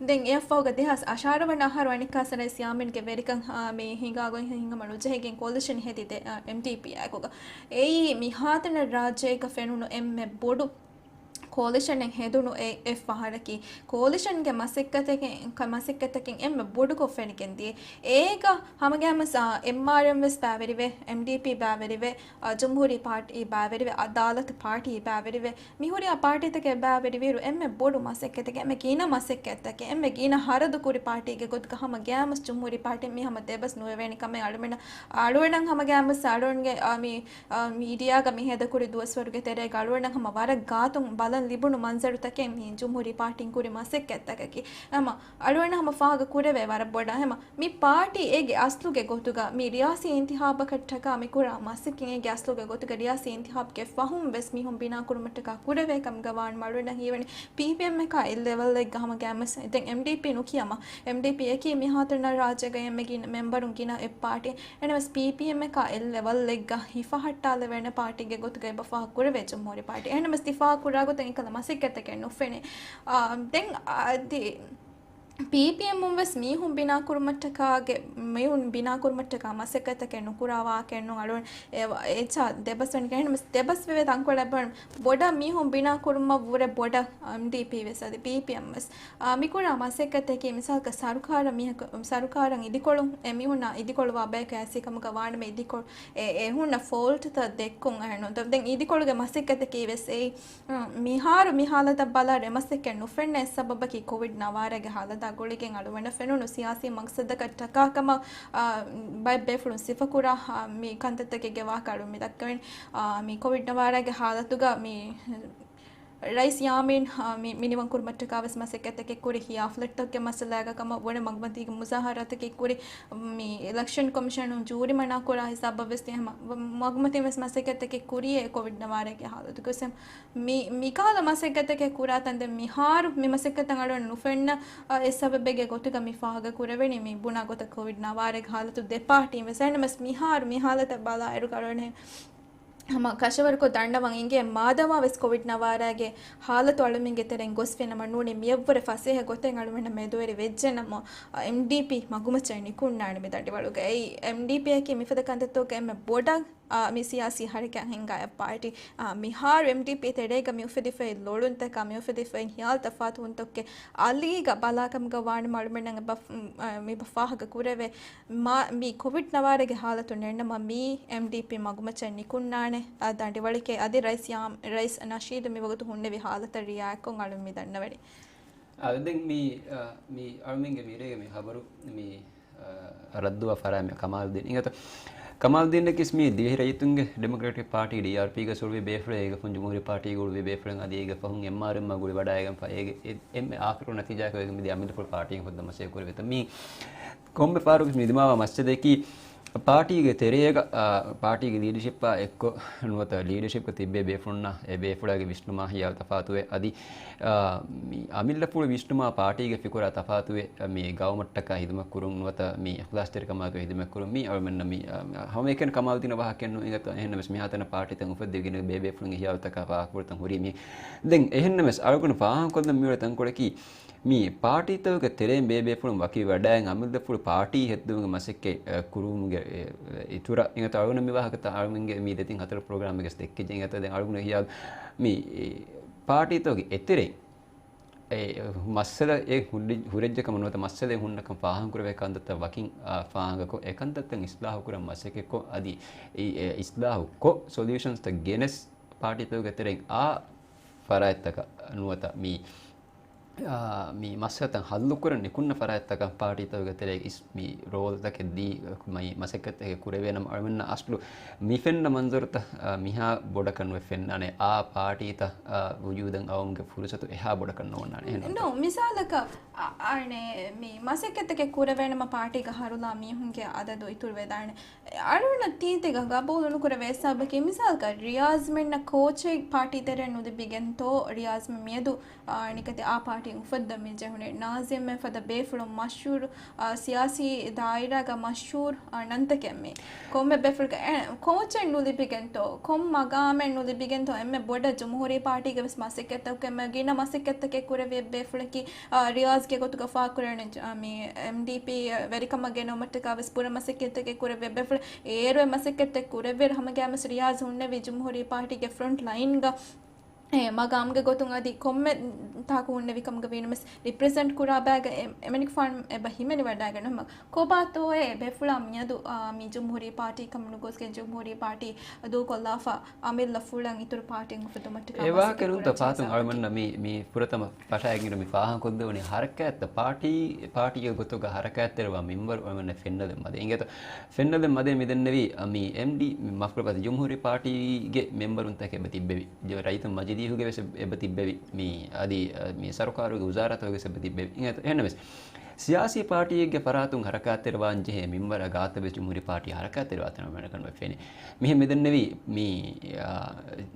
ދެން އެއަށްފަހުގަ ދެހާސް އަށާރަ ވަނަ އަހަރު އަނެއްކާސް ރައީސް ޔާމީންގެ ވެރިކަން، އާ، މި ހިނގާގޮތް ހިނގަމަ ނުޖެހިގެން ކޯލިޝަން ހެދި ދެ-، އާ، އެމްޑީޕީއާއެކުގަ. އެއީ މިހާތަނަށް ރާއްޖޭގަ ފެނުނު އެންމެ ބޮޑު ކޯލިޝަނެއް ހެދުނު އެ-، އެއް ފަހަރަކީ. ކޯލިޝަންގެ މަސައްކަތެއް، ކަ-، މަސައްކަތަކިން އެންމެ ބޮޑުކޮށް ފެނިގެން ދިޔަ. އޭގަ ހަމަގައިމުސް، އާ، އެމްއާރްއެމް ވެސް ބައިވެރިވޭ، އެމްޑީޕީ ބައިވެރިވޭ، އާ، ޖުމްހޫރީ ޕާޓީ ބައިވެރިވޭ، އަދާލަތު ޕާޓީ ބައިވެރިވޭ. މިހުރިހާ ޕާޓީތަކެއް ބައިވެރިވިއިރު އެންމެ ބޮޑު މަސައްކަތެއް، އެންމެ ގިނަ މަސައްކަތްތަކެއް، އެންމެ ގިނަ ހަރަދު ކުރި ޕާޓީގެ ގޮތުގަ ހަމަ ގައިމުސް ޖުމްހޫރީ ޕާޓީ މި ހަމަ ދެބަސް ނުވެވޭނެ ކަމެއް އަޅުމެން، އަޅުގަނޑަށް ހަމަ ގައިމުސް އަޅުގަނޑުގެ، އާ، މި، އާ، މީޑިއާގަ މި ހޭދަކުރި ދުވަސްވަރުގެ ތެރޭގަ އަޅުގަނޑަށް ހަމަ ވަރަށް ގާތުން ބަލަން ލިބުނު މަންޒަރުތަކެއް މި ޖުމްހޫރީ ޕާޓީން ކުރި މަސައްކަތްތަކަކީ. ހަމަ އަޅުގަނޑަށް ހަމަ ފާހަގަ ކުރެވޭ ވަރަށް ބޮޑަށް ހަމަ މި ޕާޓީ އޭގެ އަސްލުގެ ގޮތުގަ މި ރިޔާސީ އިންތިހާބަކަށްޓަކާ މި ކުރާ މަސައްކަތް އޭގެ އަސްލުގެ ގޮތުގަ ރިޔާސީ އިންތިހާބުގެ ފަހުން ވެސް މީހުން ބިނާ ކުރުމަށްޓަކާ ކުރެވޭ ކަމުގަ ވާން މަޅުވެން ހީވަނީ ޕީޕީއެމްއަކާ އެއް ލެވެލްއެއްގަ ހަމަ ގައިމުސް. ދެން އެމްޑީޕީ ނުކިޔަމަ، އެމްޑީޕީއަކީ މިހާތަނަށް ރާއްޖޭގަ އެންމެ ގިނަ މެމްބަރުން ގިނަ އެއް ޕާޓީ. އެނަމަސް ޕީޕީއެމްއަކާ އެއް ލެވެލްއެއްގަ ހިފަހައްޓާލެވޭނެ ޕާޓީގެ ގޮތުގަ އެބަ ފާހަގަ ކުރެވޭ ޖުމްހޫރީ ޕާޓީ. އެނަމަސް ތި ފާހަގަ ކުރާ ގޮތަށް އެކަލަ މަސައްކަތެއް ނުފެނޭ. އާ، ދެން އަދި ޕީޕީއެމުން ވެސް މީހުން ބިނާ ކުރުމަށްޓަކާގެ، މީހުން ބިނާ ކުރުމަށްޓަކާ މަސައްކަތްތަކެއް ނުކުރާ ވާހަކައެއް ނޫން. އަޅުގަނޑު އެ-، އެއްޗާ ދެބަސް ވަން ގެން ދެބަސް ވެވޭ ތަންކޮޅެއް ބޮޑަށް މީހުން ބިނާ ކުރުމަށް ވުރެ ބޮޑަށް އެމްޑީޕީ ވެސް އަދި ޕީޕީއެމް ވެސް، އާ، މިކުރާ މަސައްކަތަކީ މިސާލަކަށް ސަރުކާރަށް މީހަކު، ސަރުކާރަށް އިދިކޮޅު، އެ މީހުންނާ އިދިކޮޅު ވާ ބަޔަކަށް އައިސް ކަމުގަ ވާނަމަ އިދިކޮޅު، އެ، އެ ހުންނަ ފޯލްޓްތައް ދެއްކުން އެހެން ނޫން. ދެން އިދިކޮޅުގެ މަސައްކަތަކީ ވެސް އެއީ، މިހާރު މި ހާލަތަށް ބަލާ ރޭ މަސައްކަތް ނުފެންނަ އެއް ސަބަބަކީ ކޮވިޑް ނަވާރަގެ ހާލަތާ ގުޅިގެން އަޅުގަނޑަށް ފެނުނު ސިޔާސީ މަގްސަދަކަށް ޓަކާ ކަމަށް، އާ، ބައެއް ބޭފުޅުން ސިފަކުރާ، އާ، މި ކަންތައްތަކެއްގެ ވާހަކަ އަޅުން މި ދައްކަވަނީ. އާ، މި ކޮވިޑް ނަވާރަގެ ހާލަތުގަ މި ރައީސް ޔާމީން، އާ، މި، މިނިވަން ކުރުމަށްޓަކާ ވެސް މަސައްކަތްތަކެއް ކުރި، ހިޔާ ފްލެޓްތަކުގެ މައްސަލާގަ ކަމަށް ވުރެ މަގުމަތީގެ މުޒާހަރާތަކެއް ކުރި، މި އިލެކްޝަން ކޮމިޝަނުން ޖޫރި މަނާ ކުރާ ހިސާބަށް ވެސް މަގުމަތިން ވެސް މަސައްކަތްތަކެއް ކުރި އެ ކޮވިޑް ނަވާރަގެ ހާލަތުގަ ވެސް. މި، މިކަހަލަ މަސައްކަތްތަކެއް ކުރާތަން ދެން މިހާރު މި މަސައްކަތަށް އަޅުގަނޑު ނުފެންނަ، އަ، އެއް ސަބަބެއްގެ ގޮތުގަ މި ފާހަގަ ކުރެވެނީ މި ބުނާ ގޮތަށް ކޮވިޑް ނަވާރަގެ ހާލަތު ދެ ޕާޓީން ވެސް. އެހެންނަމަސް މިހާރު މި ހާލަތަށް ބަލާއިރު އަޅުގަނޑު ހަމަ ކަށަވަރުކޮށް ދަންނަވަން އިނގޭ މާދަމާ ވެސް ކޮވިޑް ނަވާރަގެ ހާލަތު އަޅުމެންގެ ތެރެއިން ގޮސްފިނަމަ ނޫނީ މިއަށްވުރެ ފަސޭހަ ގޮތެއް އަޅުމެންނަށް މެދުވެރި ވެއްޖެނަމަ، އެމްޑީޕީ މަގުމައްޗަށް ނިކުންނާނެ މި ދަނޑިވަޅުގައި. އެމްޑީޕީއަކީ މިފަދަ ކަންތައްތަކުގެ އެންމެ ބޮޑަށް އާ، މި ސިޔާސީ ހަރަކާތް ހިންގާ އެއް ޕާޓީ. އާ، މިހާރު އެމްޑީޕީ ތެރޭގަ މި އުފެދިފައި ލޮޅުންތަކާ، މި އުފެދިފައި ހިޔާލު ތަފާތުވުންތަކުގެ އަލީގަ ބަލާކަމުގަ ވާނަމަ އަޅުމެންނަށް އެބަ-، މި ބަ ފާހަގަ ކުރެވޭ. މި ކޮވިޑް ނަވާރަގެ ހާލަތު ނެންނަމަ މީ އެމްޑީޕީ މަގުމައްޗަށް ނިކުންނާނެ. އާ، ދަނޑިވަޅެކޭ އަދި ރައީސް ޔާމް-، ރައީސް ނަޝީދު މިވަގުތު ހުންނެވި ހާލަތަށް ރިއާޔަތްކޮށް އަޅުން މި ދަންނަވަނީ. އާ، ދެން މި، އާ، މި އަޅުމެންގެ މިރޭގެ މި ހަބަރު މި، އާ، ރައްދުވާ ފަރާތް މި ކަމާލުއްދީން އިނގޭތޯ. ކަމާލްދީނަކީ މި ދިވެހި ރައްޔިތުންގެ ޑިމޮކްރެޓިކް ޕާޓީ، ޑީއާރްޕީގެ އުޅުއްވި ބޭފުޅެއް. އޭގެ ފަހުން ޖުމްހޫރީ ޕާޓީގެ އުޅުއްވި ބޭފުޅެއް. އަދި އޭގެ ފަހުން އެމްއާރްއެމްއާ ގުޅިވަޑައިގެންފަ އޭގެ އެ-، އެންމެ އާޚިރު ނަތީޖާއަކަށް ވެގެން މިދިޔަ އަމިއްލަފުޅު ޕާޓީއެއް ހޯއްދަން މަސައްކަތް ކުރެވޭތަ. މި ކޮންމެ ފަހަރަކު މި ދިމާވާ މައްސަލައަކީ ޕާޓީގެ ތެރޭގަ، އާ، ޕާޓީގެ ލީޑަޝިޕާ އެއްކޮށް ނުވަތަ ލީޑަޝިޕްގަ ތިއްބޭ ބޭފުޅުންނާ އެ ބޭފުޅާގެ ވިސްނުމާ ހިޔާލު ތަފާތުވެ. އަދި، އާ، މި އަމިއްލަފުޅު ވިސްނުމާ ޕާޓީގެ ފިކުރާ ތަފާތުވެ، މި ގައުމަށްޓަކާ ހިދުމަތް ކުރުން ނުވަތަ މި އިޚްލާޞްތެރިކަމާގެ ހިދުމަތް ކުރުން މި އަޅުމެންނަށް މި، އާ، ހަމައެކަނި ކަމާލްދީނަށް ވާހަކައެއް ނޫން. އެހެންނަމަވެސް މިހާތަނަށް ޕާޓީތައް އުފެއްދެވިގެން ބޭބޭފުޅުންގެ ހިޔާލުތަކާ ފާހަގަކުރިތަން ހުރީ މި. ދެން އެހެންނަމަވެސް އަޅުގަނޑު ފާހަގަކޮށްލަން މިއުޅޭ ތަންކޮޅަކީ މި ޕާޓީތަކުގެ ތެރެއިން ބޭބޭފުޅުން ވަކިވެވަޑައިގެން އަމިއްލަފުޅު ޕާޓީ ހެއްދުމުގެ މަސައްކަތް، އެ، ކުރުވުމުގެ، އެ، އިތުރަށް އިނގޭތޯ އަޅުގަނޑު މި ވާހަކަތައް އަޅުގަނޑުގެ މި ދެތިން ހަތަރު ޕްރޮގްރާމެއްގަސް ދެއްކިއްޖެ. އިނގޭތޯ ދެން އަޅުގަނޑު ހިޔާލު މި ޕާޓީތަކުގެ އެތެރެއިން އެ މައްސަލައެއް ހުރި-، ހުރެއްޖެކަމަށް ނުވަތަ މައްސަލައެއް ހުންނަކަން ފާހަގަކުރެވޭ ކަންތައްތައް ވަކިން، އާ، ފާހަގަކޮށް، އެ ކަންތައްތައް އިސްލާހުކުރަން މަސައްކަތްކޮށް، އަދި އެ، އެ އިސްލާހުކޮށް، ސޮލިއުޝަންސްތައް ގެނެސް، ޕާޓީތަކުގެ ތެރެއިން އާ ފަރާތްތަކަށް ނުވަތަ މި، އާ، މި މައްސަލަތައް ހައްލުކުރަން ނިކުންނަ ފަރާތްތަކަށް ޕާޓީތަކުގެ ތެރެއިން އިސް-، މި ރޯލްތަކެއް ދީ، މި މަސައްކަތްތަކެއް ކުރެވޭނަމަ އަޅުމެންނަށް އަސްލު މި ފެންނަ މަންޒަރުތައް، އާ، މިހާ ބޮޑަކަށް ނުވެ ފެންނާނެ. އާ ޕާޓީތައް، އާ، ވުޖޫދަށް އައުމުގެ ފުރުސަތު އެހާ ބޮޑަކަށް ނޯންނާނެ. އެހެން ނޫންތަ؟ ނޫން، މިސާލަކަށް، އަ-، އަނެ، މި މަސައްކަތްތަކެއް ކުރެވޭނަމަ ޕާޓީގަ ހަރުލާ މީހުންގެ އަދަދު އިތުރުވެދާނެ. އަޅުގަނޑަށް ތީތިގަ ގަބޫލު ނުކުރެވޭ ސަބަބަކީ، މިސާލަކަށް ރިޔާޒްމެންނަށް ކޯޗެއް ޕާޓީ ތެރެއިން ނުލިބިގެންތޯ، ރިޔާޒްމެން މިއަދު، އާ، ނިކަތި އާ ޕާޓީ އުފައްދަން މި ޖެހުނެ. ނާޒިމްމެން ފަދަ ބޭފުޅުން މަޝްހޫރު، އާ، ސިޔާސީ ދާއިރާގަ މަޝްހޫރު، އާ، ނަންތަކެއް މީ. ކޮންމެ ބޭފުޅަކަށް، އެ، ކޯޗެއް ނުލިބިގެންތޯ، ކޮން މަގާމެއް ނުލިބިގެންތޯ، އެންމެ ބޮޑަށް ޖުމްހޫރީ ޕާޓީގެ ވެސް މަސައްކަތްތަކުގެ ގިނަ މަސައްކަތްތަކެއް ކުރެވި ބޭފުޅަކީ، އާ، ރިޔާޒްގެ ގޮތުގަ ފާކުރެވެން، އާ، މި އެމްޑީޕީ ވެރިކަމަށް ގެނައުމަށްޓަކާ ވެސް ބުރަ މަސައްކަތްތަކެއް ކުރެވި ބޭފުޅެއް. އޭރު އެ މަސައްކަތްތައް ކުރެއްވިއިރު ހަމަގައިމުވެސް ރިޔާޒް ހުންނެވީ ޖުމްހޫރީ ޕާޓީގެ ފްރޮންޓް ލައިންގަ، އެ މަގާމްގެ ގޮތުން އަދި ކޮންމެ ތާކު ހުންނެވި ކަމުގަ ވީނަމަވެސް ރިޕްރެޒެންޓް ކުރާ ބައިގަ އެ-، އެމަނިކުފާނު އެބަ ހިމެނިވަޑައިގަންނަވަމަ. ކޮބާތޯއޭ ބޭފުޅާ މިއަދު، އާ، މި ޖުމްހޫރީ ޕާޓީ ކަމުނުގޮސްގެން ޖުމްހޫރީ ޕާޓީ ދޫކޮށްލާފަ އަމިއްލަ ފުޅަށް އިތުރު ޕާޓީން އުފެއްދުމަށްޓަކާ އެ ވާހަކަ ނޫންތަ ފާތުން އަޅުމެންނަށް މި، މި ފުރަތަމަ ފަށައިގެން މި ފާހަގަކޮށްދެވުނީ ހަރަކާތްތައް ޕާޓީ، ޕާޓީގެ ގޮތުގަ ހަރަކާތްތެރިވާ މިންވަރު އަޅުމެންނަށް ފެންނަލެއް މަދެ. އިނގޭތޯ ފެންނަލެއް މަދެ މިދެންނެވީ، އަ، މި އެމްޑީ، މި މަފްރަބަދި ޖުމްހޫރީ ޕާޓީގެ މެމްބަރުންތަކެއް އެބަ ތިއްބެވި. ޖެ-، ރައްޔިތުން މަޖިލީހުގެ ވެސް އެބަ ތިއްބެވި. މި އަދި، އަ، މި ސަރުކާރުގެ ވުޒާރާތަކުގެ ވެސް އެބަ ތިއްބެވި. އިނގޭތޯ އެހެންނަމަވެސް ސިޔާސީ ޕާޓީއެއްގެ ފަރާތުން ހަރަކާތްތެރިވާން ޖެހޭ މިންވަރާ ގާތަށް ވެސް ޖުމްހޫރީ ޕާޓީ ހަރަކާތްތެރިވާތަން އަޅުގަނޑަށް ފެނޭ. މިހެން މިދެންނެވީ މި، އާ،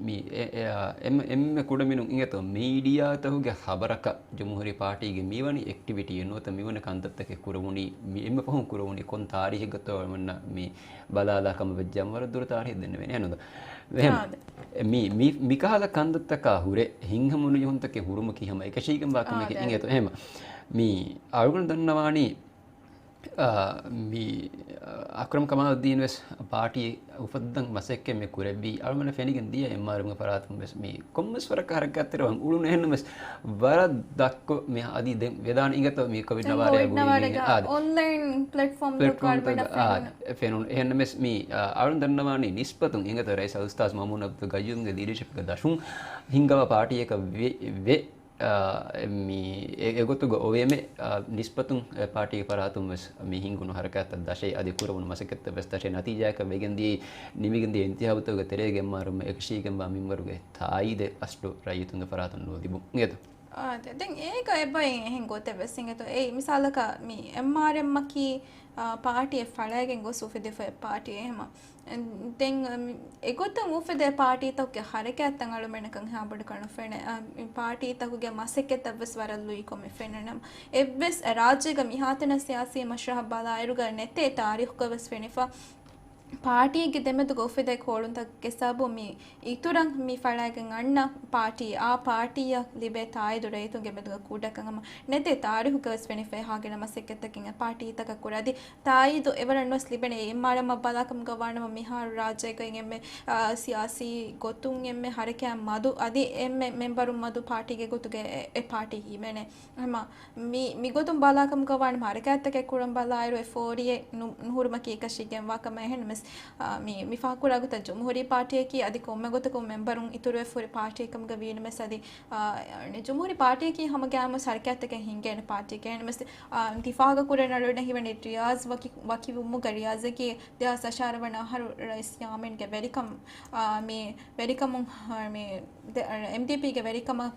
މި އެ-، އެ-، އާ، އެންމެ، އެންމެ ކުޑަމިނުން އިނގޭތޯ މީޑިއާތަކުގެ ޚަބަރަކަށް ޖުމްހޫރީ ޕާޓީގެ މިވަނީ އެކްޓިވިޓީ ނުވަތަ މިވަނީ ކަންތައްތަކެއް ކުރެވުނީ، މި އެންމެ ފަހުން ކުރެވުނީ ކޮން ތާރީހެއްގަތޯ އަޅުމެންނަށް މި ބަލާލާ ކަމަށް ވެއްޖެ ވަރަށް ދުރު ތާރީހެއް ދެންނެވޭނެ. އެހެންނުންތަ؟ އެހެން. އާ، ދެ. މި، މި، މިކަހަލަ ކަންތައްތަކާ ހުރެ ހިތްހަމަނުޖެހުންތަކެއް ހުރުމަކީ ހަމަ އެކަށީގެންވާ ކަމެކޭ. އާ، ދެ. އިނގޭތޯ އެހެމަ. މި އަޅުގަނޑު ދަންނަވާނީ އާ، މި، އާ، އަކްރަމް ކަމާލްދީން ވެސް ޕާޓީ އުފައްދަން މަސައްކަތް މި ކުރެއްވީ. އަޅުގަނޑަށް ފެނިގެން ދިޔަ އެމްއާރްއެމްގެ ފަރާތުން ވެސް މި ކޮންމެސް ވަރަކަށް ހަރަކާތްތެރިވާން އުޅުނު. އެހެންނަމަވެސް ވަރަށް ދަށްކޮށް މި އަދި ދެން ވެދާނެ އިނގޭތޯ މި ކޮވިޑް ދެން ނަވާރަ ކޮވިޑް ގުޅި ނަވާރަގަ މީހުން އާ، އޮންލައިން ޕްލެޓްފޯމްތައް ޕްލެޓްފޯމްތައް އާ، ފެނުނު. އެހެންނަމަވެސް މި، އާ، އަޅުން ދަންނަވާނީ ނިސްބަތުން އިނގޭތޯ ރައީސް އަލްއުސްތާޛް މައުމޫން އަބްދުލް ގައްޔޫމްގެ ލީޑަޝިޕްގެ ދަށުން ހިންގަވާ ޕާޓީއަކަށް ވެ، ވެ، އާ، މި އެ، އެގޮތުގަ އޮވޭމެ، އާ، ނިސްބަތުން އެ ޕާޓީގެ ފަރާތުން ވެސް މި ހިންގުނު ހަރަކާތްތައް ދަށޭ އަދި ކުރެވުނު މަސައްކަތްތައް ވެސް ދަށޭ ނަތީޖާއަކަށް ވެގެން ދިޔައީ ނިމިގެން ދިޔަ އިންތިހާބުތަކުގެ ތެރޭގަ އެމްއާރްއެމް އެކަށީގެންވާ މިންވަރުގެ ތާއީދެއް އަސްލު ރައްޔިތުންގެ ފަރާތުން ނުލިބުން އިނގޭތޯ. އާ، ދެ-، ދެން އޭގަ އެބައިން އެހެން ގޮތެއް ވެސް އިނގޭތޯ. އެއީ މިސާލަކަށް މި އެމްއާރްއެމްއަކީ، އާ، ޕާޓީއެއް ފަޅައިގެން ގޮސް އުފެދިފައި ޕާޓީއެއް ހަމަ. ދެން، އަ، މި އެގޮތުން އުފެދޭ ޕާޓީތަކުގެ ހަރަކާތްތައް އަޅުމެންނަކަށް ހާބޮޑަކަށް ނުފެނޭ. އަ، މި ޕާޓީތަކުގެ މަސައްކަތްތައް ވެސް ވަރަށް ލުއިކޮށް މި ފެންނަނަމަ، އެއްވެސް ރާއްޖޭގަ މިހާތަނަށް ސިޔާސީ މަޝްރަހަށް ބަލާއިރުގަ ނެތޭ ތާރީޚުގަ ވެސް ފެނިފަ. ޕާޓީގެ ދެމެދުގަ އުފެދޭ ކޯޅުންތަކުގެ ސަބަބުން މި އިތުރަށް މި ފަޅައިގެން އަންނަ ޕާޓީ، އާ ޕާޓީއަށް ލިބޭ ތާއީދު ރައްޔިތުންގެ މެދުގަ ކުޑަކަށް ހަމަ ނެތޭ ތާރީޚުގަ ވެސް ފެނިފައި ހާގިނަ މަސައްކަތްތަކެއް އެ ޕާޓީތަކަށް ކުރާ. އަދި ތާއީދު އެވަރަށް ނުވެސް ލިބެނީ. އެމްއާރްއެމްއަށް ބަލާކަމުގަ ވާނަމަ މިހާރު ރާއްޖޭގައި އެންމެ، އާ، ސިޔާސީ ގޮތުން އެންމެ ހަރަކާތް މަދު އަދި އެންމެ މެމްބަރުން މަދު ޕާޓީގެ ގޮތުގަ އެ، އެ ޕާޓީ ހިމެނޭ. ހަމަ މި، މިގޮތުން ބަލާކަމުގަ ވާނަމަ ހަރަކާތްތަކެއް ކުރަން ބަލާއިރު އެ ފޯރިއެއް ނު، ނުހުރުމަކީ އެކަށީގެންވާ ކަމެއް. އެހެންނަމަވެސް އާ، މި، މި ފާހަގަކުރާ ގޮތަށް ޖުމްހޫރީ ޕާޓީއަކީ އަދި ކޮންމެ ގޮތަކުން މެމްބަރުން އިތުރުވެފަ ހުރި ޕާޓީއެއް ކަމުގަ ވީނަމަވެސް އަދި، އާ، ޖުމްހޫރީ ޕާޓީއަކީ ހަމަ ގައިމުވެސް ހަރަކާތްތަކެއް ހިންގޭނެ ޕާޓީއެކޭ. އެހެންނަމަވެސް، އާ، ތި ފާހަގަކުރަން އަޅުގަނޑަށް ހީވަނީ ރިޔާޒް ވަކި، ވަކިވުމުގަ ރިޔާޒަކީ ދެހާސް އަށާރަ ވަނަ އަހަރު ރައީސް ޔާމީންގެ ވެރިކަމު، އާ، މި ވެރިކަމުން، އާ، މި ދެ-، އެމްޑީޕީގެ ވެރިކަމަށް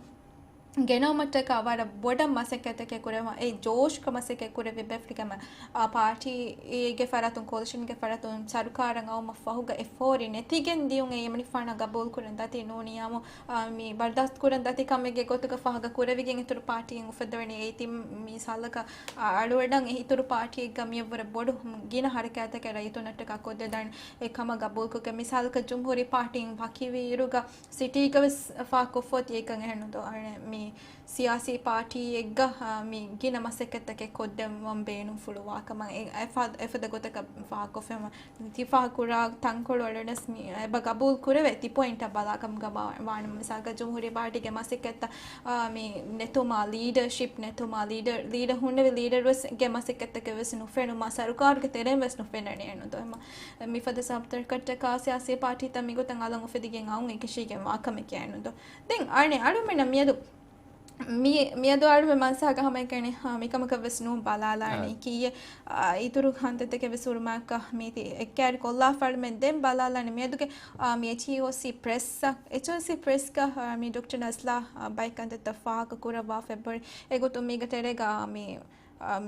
ގެނައުމަށްޓަކާ ވަރަށް ބޮޑަށް މަސައްކަތްތަކެއް ކުރެވުމަށް، އެ ޖޯޝްގަ މަސައްކަތް ކުރެއްވި ބޭފުޅުގެ މަ-، އާ، ޕާޓީގެ ފަރާތުން، ކޯލިޝަންގެ ފަރާތުން ސަރުކާރަށް އައުމަށް ފަހުގަ އެ ފޯރި ނެތިގެން ދިޔުން އެ އެމަނިފާނަށް ގަބޫލު ކުރަން ދަތި ނޫނިއްޔާމު، އާ، މި ބަރްދާސްތު ކުރަން ދަތި ކަމެއްގެ ގޮތުގަ ފާހަގަ ކުރެވިގެން އިތުރު ޕާޓީއެއް އުފެއްދެވެނީ. އެއީ ތި މިސާލަކަށް، އާ، އަޅުގަނޑަށް އެ އިތުރު ޕާޓީއެއްގަ މިއަށްވުރެ ބޮޑު ގިނަ ހަރަކާތްތަކެއް ރައްޔިތުންނަށްޓަކާ ކޮށްދެދާނެ އެ ކަމަށް ގަބޫލުކޮށްގެން. މިސާލަކަށް ޖުމްހޫރީ ޕާޓީން ވަކިވިއިރުގަ ސިޓީގަވެސް ފާހަގަކޮށްފަ އޮތީ އެކަން އެހެންނު ދޯ؟ އަނެއް މި ސިޔާސީ ޕާޓީއެއްގަ، އާ، މި ގިނަ މަސައްކަތްތަކެއް ކޮށްދެއްވަން ބޭނުންފުޅުވާ ކަމަށް އެ، އެފަ-، އެފަދަ ގޮތަކަށް ފާހަގަކޮށްފަ. ތި ފާހަގަކުރާ ތަންކޮޅު އަޅުގަނޑަސް މި އެބަ ގަބޫލު ކުރެވޭ ތި ޕޮއިންޓަށް ބަލާ ކަމުގަ ވާ-، ވާނަމަ މިސާލަކަށް ޖުމްހޫރީ ޕާޓީގެ މަސައްކަތްތައް، އާ، މި ނެތުމާ، ލީޑަރޝިޕް ނެތުމާ، ލީޑަރ، ލީޑަރ ހުންނެވި ލީޑަރުވެސް ގެ މަސައްކަތްތަކެއް ވެސް ނުފެނުމާ، ސަރުކާރުގެ ތެރެއިން ވެސް ނުފެނެނީ އެހެންނު ދޯ؟ މިފަދަ ސަބްޖެކްޓަކާ ސިޔާސީ ޕާޓީތައް މިގޮތަށް އަލަށް އުފެދިގެން އައުން އެކަށީގެން ވާ ކަމެކޭ އެހެންނު ދޯ؟ ދެން އަނެއް އަޅުމެންނަށް މިއަދު މި-، މިއަދު އަޅުގަނޑު މަންސާގަ ހަމައެކަނި، ހާ، މިކަމަކަށް ވެސް ނޫން ބަލާލާނީ. އާ. ކީއެއް، އާ، އިތުރު ހަނދަތަކެއް ވެސް ހުރުމާއެކު މީތި އެއްކައިރި ކޮށްލާފަ އަޅުމެން ދެން ބަލާލާނީ. މިއަދުގެ، އާ، މި އެޗްއީއޯސީ ޕްރެސްއަށް، އެޗްއީއޯސީ ޕްރެސްގަ، އާ، މި ޑޮކްޓަރ ނަޒްލާ، އާ، ބައެއް ކަންތައްތައް ފާހަގަ ކުރައްވާފަ އެއްބަހުރި. އެގޮތުން މީގެ ތެރޭގަ، އާ، މި، އާ،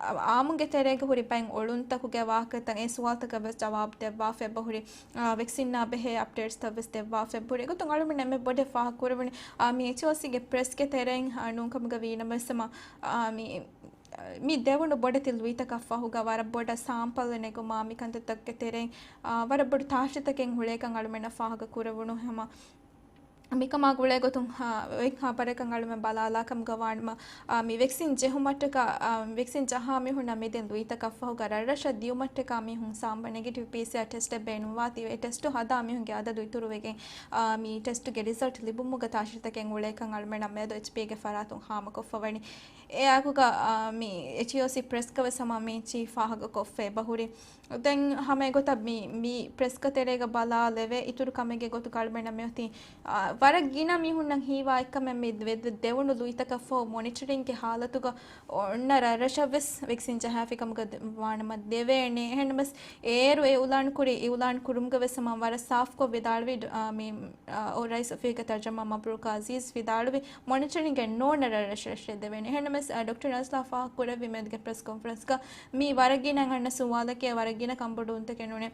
އާ، އާމުގެ ތެރޭގަ ހުރި ބައެއް އޮޅުންތަކުގެ ވާހަކަތައް އެ ސުވާލުތަކަށް ވެސް ޖަވާބު ދެއްވާފަ އެއްބަހުރި. އާ، ވެކްސިންއާ ބެހޭ އަޕްޑޭޓްސްތައް ވެސް ދެއްވާފަ އެއްބަހުރި. އެގޮތުން އަޅުމެން އެންމެ ބޮޑަށް ފާހަގަ ކުރެވުނީ، އާ، މި އެޗްއޯސީގެ ޕްރެސްގެ ތެރެއިން، އާ، ނޫންކަމުގަ ވީނަމަވެސް ހަމަ، އާ، މި، މި ދެވުނު ބޮޑެތި ލުއިތަކަށް ފަހުގަ ވަރަށް ބޮޑަށް ސާމްޕަލް ނެގުމާ، މި ކަންތައްތަކުގެ ތެރެއިން، އާ، ވަރަށް ބޮޑު ތާށިތަކެއް ހުޅޭކަން އަޅުމެންނަށް ފާހަގަ ކުރެވުނު ހަމަ، މިކަމާ ގުޅޭގޮތުން، އާ، އޮތް ހާ ބަރަކަށް އަޅުމެން ބަލާލާ ކަމުގަ ވާނަމަ، އާ، މި ވެކްސިން ޖެހުމަށްޓަކާ، އާ، ވެކްސިން ޖަހާ މީހުންނަށް މިދެން ލުއިތަކަށް ފަހުގަ ރަށްރަށަށް ދިޔުމަށްޓަކާ މީހުން ސާމްޕަލް ނެގެޓިވް ޕީސީއާރް ޓެސްޓެއް ބޭނުންވާތީވެ، އެ ޓެސްޓު ހަދާ މީހުންގެ އަދަދު އިތުރުވެގެން، އާ، މި ޓެސްޓުގެ ރިޒަލްޓް ލިބުމުގަ ތާށިތަކެއް އުޅޭކަން އަޅުމެންނަށް މިއަދު އެޗްޕީގެ ފަރާތުން ހާމަކޮށްފަ ވަނީ. އެއާއެކުގަ، އާ، މި އެޗްއީއޯސީ ޕްރެސްގަ ވެސް ހަމަ މި އެއްޗިހި ފާހަގަކޮށްފަ އެބަހުރި. ދެން ހަމަ އެގޮތަށް މި، މި ޕްރެސްގެ ތެރޭގަ ބަލާލެވޭ، އިތުރު ކަމެއްގެ ގޮތުގަ އަޅުމެންނަށް މިއޮތީ، އާ، ވަރަށް ގިނަ މީހުންނަށް ހީވާ އެއްކަމެއް މި ދެ-، ދެ-، ދެވުނު ލުއިތަކަށްފަހު މޮނިޓަރިންގގެ ހާލަތުގަ އޮންނަ ރަށްރަށަށް ވެސް ވެކްސިން ޖަހާފި ކަމުގަ ދެ-، ވާނަމަ ދެވޭނެ. އެހެންނަމަވެސް އޭރު އެ އިއުލާން ކުރި، އިއުލާން ކުރުމުގަ ވެސް ހަމަ ވަރަށް ސާފްކޮށް ވިދާޅުވި، އާ، މި، އާ، އޮ ރައީސް އޮފީހުގެ ތަރްޖަމާ މަބްރޫކް އަޒީޒް ވިދާޅުވި، މޮނިޓަރިންގެއް ނޯންނަ ރަށްރަށަށް ދެވޭނެ. އެހެންނަމަވެސް، އާ، ޑޮކްޓަރ ނަޒްލާ ފާހަގަކުރެއްވި މިއަދުގެ ޕްރެސް ކޮންފަރެންސްގަ މީ ވަރަށް ގިނަ އަންނަ ސުވާލެކޭ، ވަރަށް ގިނަ ކަންބޮޑުވުންތަކެއް ނޫނޭ.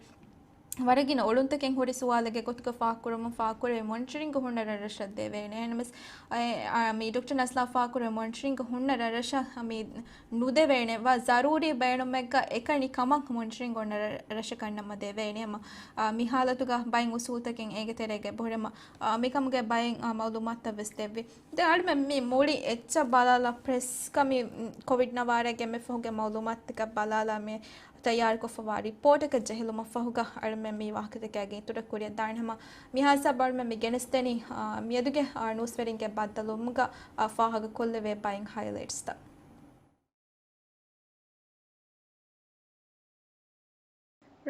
ވަރަށް ގިނަ އޮޅުންތަކެއް ހުރި ސުވާލެއްގެ ގޮތުގަ ފާހަގަކުރަމުން ފާހަގަކުރެވޭ މޮނިޓަރިންގ ހުންނަ ރަށްރަށަށް ދެވޭނެ. އެހެންނަމަވެސް، އަ، އަ، މި ޑޮކްޓަރ ނަޒްލާ ފާހަގަކުރެވޭ މޮނިޓަރިންގ ހުންނަ ރަށްރަށަށް މި ނުދެވޭނެ ވަ ޒަރޫރީ ބޭނުމެއްގަ އެކަނި ކަމަށް މޮނިޓަރިންގ އޮންނަ ރަށަކަށް ނަމަ ދެވޭނެ. އަމަ، އަ، މި ހާލަތުގަ ބައެއް އުސޫލުތަކެއް އޭގެ ތެރޭގަ އެބަހުރި އަމަ، އަ، މިކަމުގެ ބައެއް، އަ، މައުލޫމާތުތައް ވެސް ދެއްވި. ދެން އަޅުމެން މި މުޅި އެއްޗަށް ބަލާލާ ޕްރެސްގަ މި، މް، ކޮވިޑް ނަވާރައިގެ އެންމެ ފަހުގެ މައުލޫމާތުތަކަށް ބަލާލާ މި ތައްޔާރުކޮށްފަވާ ރިޕޯޓަކަށް ޖެހިލުމަށްފަހުގަ އަޅުމެން މި ވާހަކަތަކާގެ އިތުރަށް ކުރިއަށް ދާނެ ހަމަ މިހާ ހިސާބަށް އަޅުމެން މި ގެނެސްދެނީ، އާ، މިއަދުގެ، އާ، ނޫސްވެރިންގެ ބައްދަލުވުމުގަ، އާ، ފާހަގަކޮށްލެވޭ ބައެއް ހައިލައިޓްސްތައް.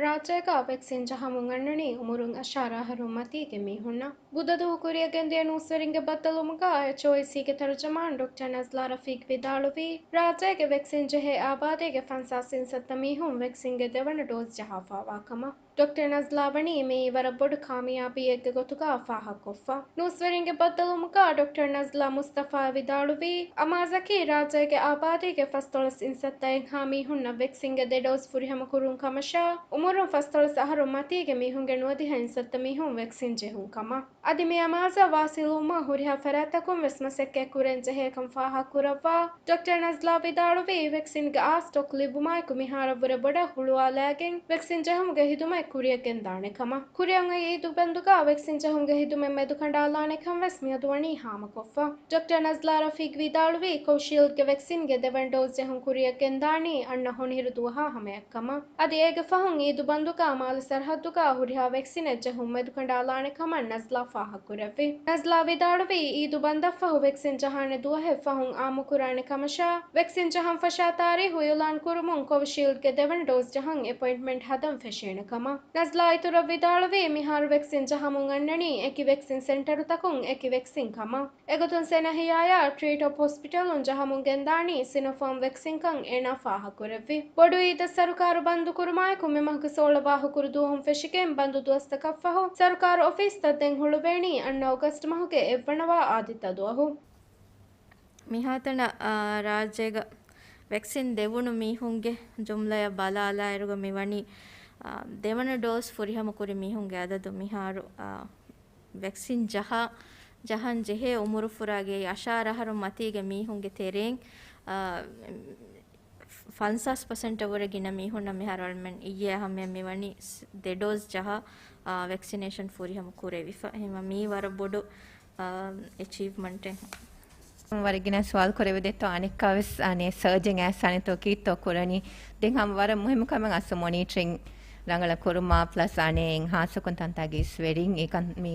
ރާއްޖޭގަ ވެކްސިން ޖަހަމުން އަންނަނީ އުމުރުން އަށާރަ އަހަރުން މަތީގެ މީހުންނަށް. ބުދަދުވަހު ކުރިއަށް ގެންދިޔަ ނޫސްވެރިންގެ ބައްދަލުވުމުގަ އެޗްއޯއީސީގެ ތަރުޖަމާން ޑޮކްޓަރ ނަޒްލާ ރަފީޤް ވިދާޅުވީ، ރާއްޖޭގެ ވެކްސިން ޖެހޭ އާބާދީގެ ފަންސާސް އިންސައްތަ މީހުން ވެކްސިންގެ ދެވަނަ ޑޯޒް ޖަހާފާވާ ކަމަށް. ޑޮކްޓަރ ނަޒްލާ ވަނީ މިއީ ވަރަށް ބޮޑު ކާމިޔާބީއެއްގެ ގޮތުގަ ފާހަގަކޮށްފަ. ނޫސްވެރިންގެ ބައްދަލުވުމުގަ ޑޮކްޓަރ ނަޒްލާ މުސްތަފާ ވިދާޅުވީ، އަމާޒަކީ ރާއްޖޭގެ އާބާދީގެ ފަސްދޮޅަސް އިންސައްތައެއްހާ މީހުންނަށް ވެކްސިންގެ ދެ ޑޯޒް ފުރިހަމަ ކުރުން ކަމަށާ، އުމުރުން ފަސްދޮޅަސް އަހަރުން މަތީގެ މީހުންގެ ނުވަދިހަ އިންސައްތަ މީހުން ވެކްސިން ޖެހުން ކަމަށް. އަދި މި އަމާޒާ ވާސިލުވުމަށް ހުރިހާ ފަރާތްތަކުން ވެސް މަސައްކަތް ކުރަން ޖެހޭކަން ފާހަގަކުރައްވާ، ޑޮކްޓަރ ނަޒްލާ ވިދާޅުވީ، ވެކްސިންގެ އާ ސްޓޮކް ލިބުމާއެކު މިހާރަށްވުރެ ބޮޑަށް ހުޅުވާލައިގެން، ވެކްސިން ޖެހުމުގެ ހިދުމަތް ކުރިއަށް ގެންދާނެ ކަމަށް. ކުރިއަށް އޮތް އީދު ބަންދުގަ ވެކްސިން ޖަހުމުގެ ހިދުމަތް މެދުކަނޑާލާނެ ކަން ވެސް މިއަދު ވަނީ ހާމަކޮށްފަ. ޑޮކްޓަރ ނަޒްލާ ރަފީގް ވިދާޅުވީ، ކޮވިޝީލްޑްގެ ވެކްސިންގެ ދެވަނަ ޑޯޒް ޖެހުން ކުރިއަށް ގެންދާނީ އަންނަ ހޮނިހިރު ދުވަހާ ހަމަޔަށް ކަމަށް. އަދި އޭގެ ފަހުން އީދު ބަންދުގަ މާލެ ސަރަހައްދުގަ ހުރިހާ ވެކްސިނެއް ޖެހުން މެދުކަނޑާލާނެ ކަމަށް ނަޒްލާ ފާހަގަކުރެއްވި. ނަޒްލާ ވިދާޅުވީ، އީދު ބަންދަށްފަހު ވެކްސިން ޖަހާނެ ދުވަހެއް ފަހުން އާއްމުކުރާނެ ކަމަށާ، ވެކްސިން ޖަހަން ފަށާ ތާރީހު އިއުލާން ކުރުމުން ކޮވިޝީލްޑްގެ ދެވަނަ ޑޯޒް ޖަހަން އެޕޮއިންޓްމަންޓް ހަދަން ފެށޭނެ ކަމަށް. ނަޒްލާ އިތުރަށް ވިދާޅުވީ، މިހާރު ވެކްސިން ޖަހަމުން އަންނަނީ އެކި ވެކްސިން ސެންޓަރުތަކުން އެކި ވެކްސިން ކަމަށް. އެގޮތުން ސެނަހިޔާޔާ ޓްރީޓޮޕް ހޮސްޕިޓަލުން ޖަހަމުން ގެންދާނީ ސިނޮފާމް ވެކްސިންކަން އޭނާ ފާހަގަކުރެއްވި. ބޮޑު އީދަށް ސަރުކާރު ބަންދު ކުރުމާއެކު މި މަހުގެ ސޯޅަ ވާހަކުރު ދުވަހުން ފެށިގެން ބަންދު ދުވަސްތަކަށްފަހު ސަރުކާރު އޮފީސްތައް ދެން ހުޅުވޭނީ އަންނަ އޮގަސްޓް މަހުގެ އެއްވަނަ ވާ އާދިއްތަ ދުވަހު. މިހާތަނަށް، އާ، ރާއްޖޭގަ ވެކްސިން ދެވުނު މީހުންގެ ޖުމްލަޔަށް ބަލާލާއިރުގަ މިވަނީ، އާ، ދެވަނަ ޑޯޒް ފުރިހަމަ ކުރި މީހުންގެ އަދަދު މިހާރު، އާ، ވެކްސިން ޖަހާ، ޖަހަން ޖެހޭ އުމުރުފުރާގެ އަށާރަ އަހަރު މަތީގެ މީހުންގެ ތެރެއިން، އާ، ފަންސާސް ޕަސެންޓަށް ވުރެ ގިނަ މީހުންނަށް މިހާރު އަޅުމެން އިއްޔެ އަހަންމެ މިވަނީ ސް-، ދެ ޑޯޒް ޖަހާ، އާ، ވެކްސިނޭޝަން ފުރިހަމަ ކުރެވިފަ. އެހެންވީމަ މީ ވަރަށް ބޮޑު، އާ، އެޗީވްމަންޓެއް. ވަރަށް ގިނަ ސުވާލު ކުރެވިދެއްތޯ އަނެއްކާވެސް އަނެއް ސަރޖަން އައިސް އަނެއްތޯ ކީއްތޯ ކުރަނީ. ދެން ހަމަ ވަރަށް މުހިއްމު ކަމެއް އަސް މޮނީޓަރިން ރަނގަޅަށް ކުރުމާ ޕްލަސް އަނެއް ހާއްސަކޮށް ތަންތާގެ އިސްވެރިން އެކަން މި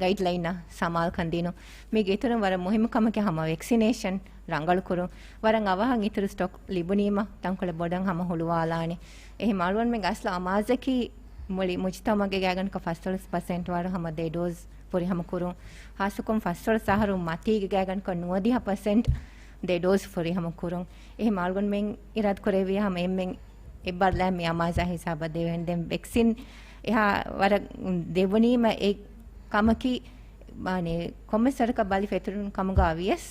ގައިޑްލައިންއަށް ސަމާލުކަން ދިނުން. މީގެ އިތުރުން ވަރަށް މުހިއްމު ކަމަކީ ހަމަ ވެކްސިނޭޝަން ރަނގަޅުކުރުން. ވަރަށް އަވަހަށް އިތުރު ސްޓޮކް ލިބުނީމަ ތަންކޮޅެއް ބޮޑަށް ހަމަ ހުޅުވާލާނެ. އެހެން އަޅުގަނޑުމެންގެ އަސްލު އަމާޒަކީ މުޅި މުޖުތަމަޢުގެ ގާތްގަނޑަކަށް ފަސްދޮޅަސް ޕަސެންޓް ވަރު ހަމަ ދެ ޑޯޒް ފުރިހަމަ ކުރުން. ހާއްސަކޮށް ފަސްދޮޅަސް އަހަރު މަތީގެ ގާތްގަނޑަކަށް ނުވަދިހަ ޕަސެންޓް ދެ ޑޯޒް ފުރިހަމަ ކުރުން. އެހެން އަޅުގަނޑުމެން އިރާދަކުރެއްވިޔާ ހަމަ އެންމެން އެއްބާރުލާ މި އަމާޒާ ހިސާބަށް ދެވޭނެ. ދެން ވެކްސިން އެހާ ވަރަށް ދެވުނީމަ އެ ކަމަކީ، މާނެ، ކޮންމެސް ވަރަކަށް ބަލި ފެތުރުން ކަމުގަ ވިޔަސް،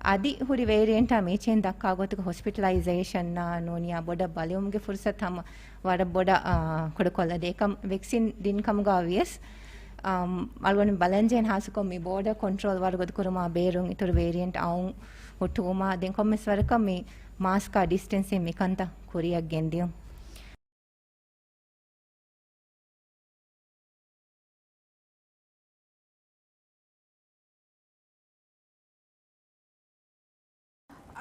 އަދި ހުރި ވޭރިއެންޓާ މީޗެއް ދައްކާ ގޮތުގަ ހޮސްޕިޓަލައިޒޭޝަންއާ ނޫނިޔާ ބޮޑަށް ބަލިވުމުގެ ފުރުސަތު ހަމަ ވަރަށް ބޮޑަށް، އާ، ކުޑަކޮށްލަދޭ. އެކަމް ވެކްސިން ދިން ކަމުގަ ވިޔަސް، އާ، އަޅުގަނޑު ބަލަންޖެހެން ހާއްސަކޮށް މި ބޯޑަށް ކޮންޓްރޯލް ވަރުގަދަ ކުރުމާ ބޭރުން އިތުރު ވޭރިއެންޓް އައުން ހުއްޓުވުމާ ދެން ކޮންމެސް ވަރަކަށް މި މާސްކާ ޑިސްޓެންސިން މިކަންތައް ކުރިއަށް ގެންދިޔުން.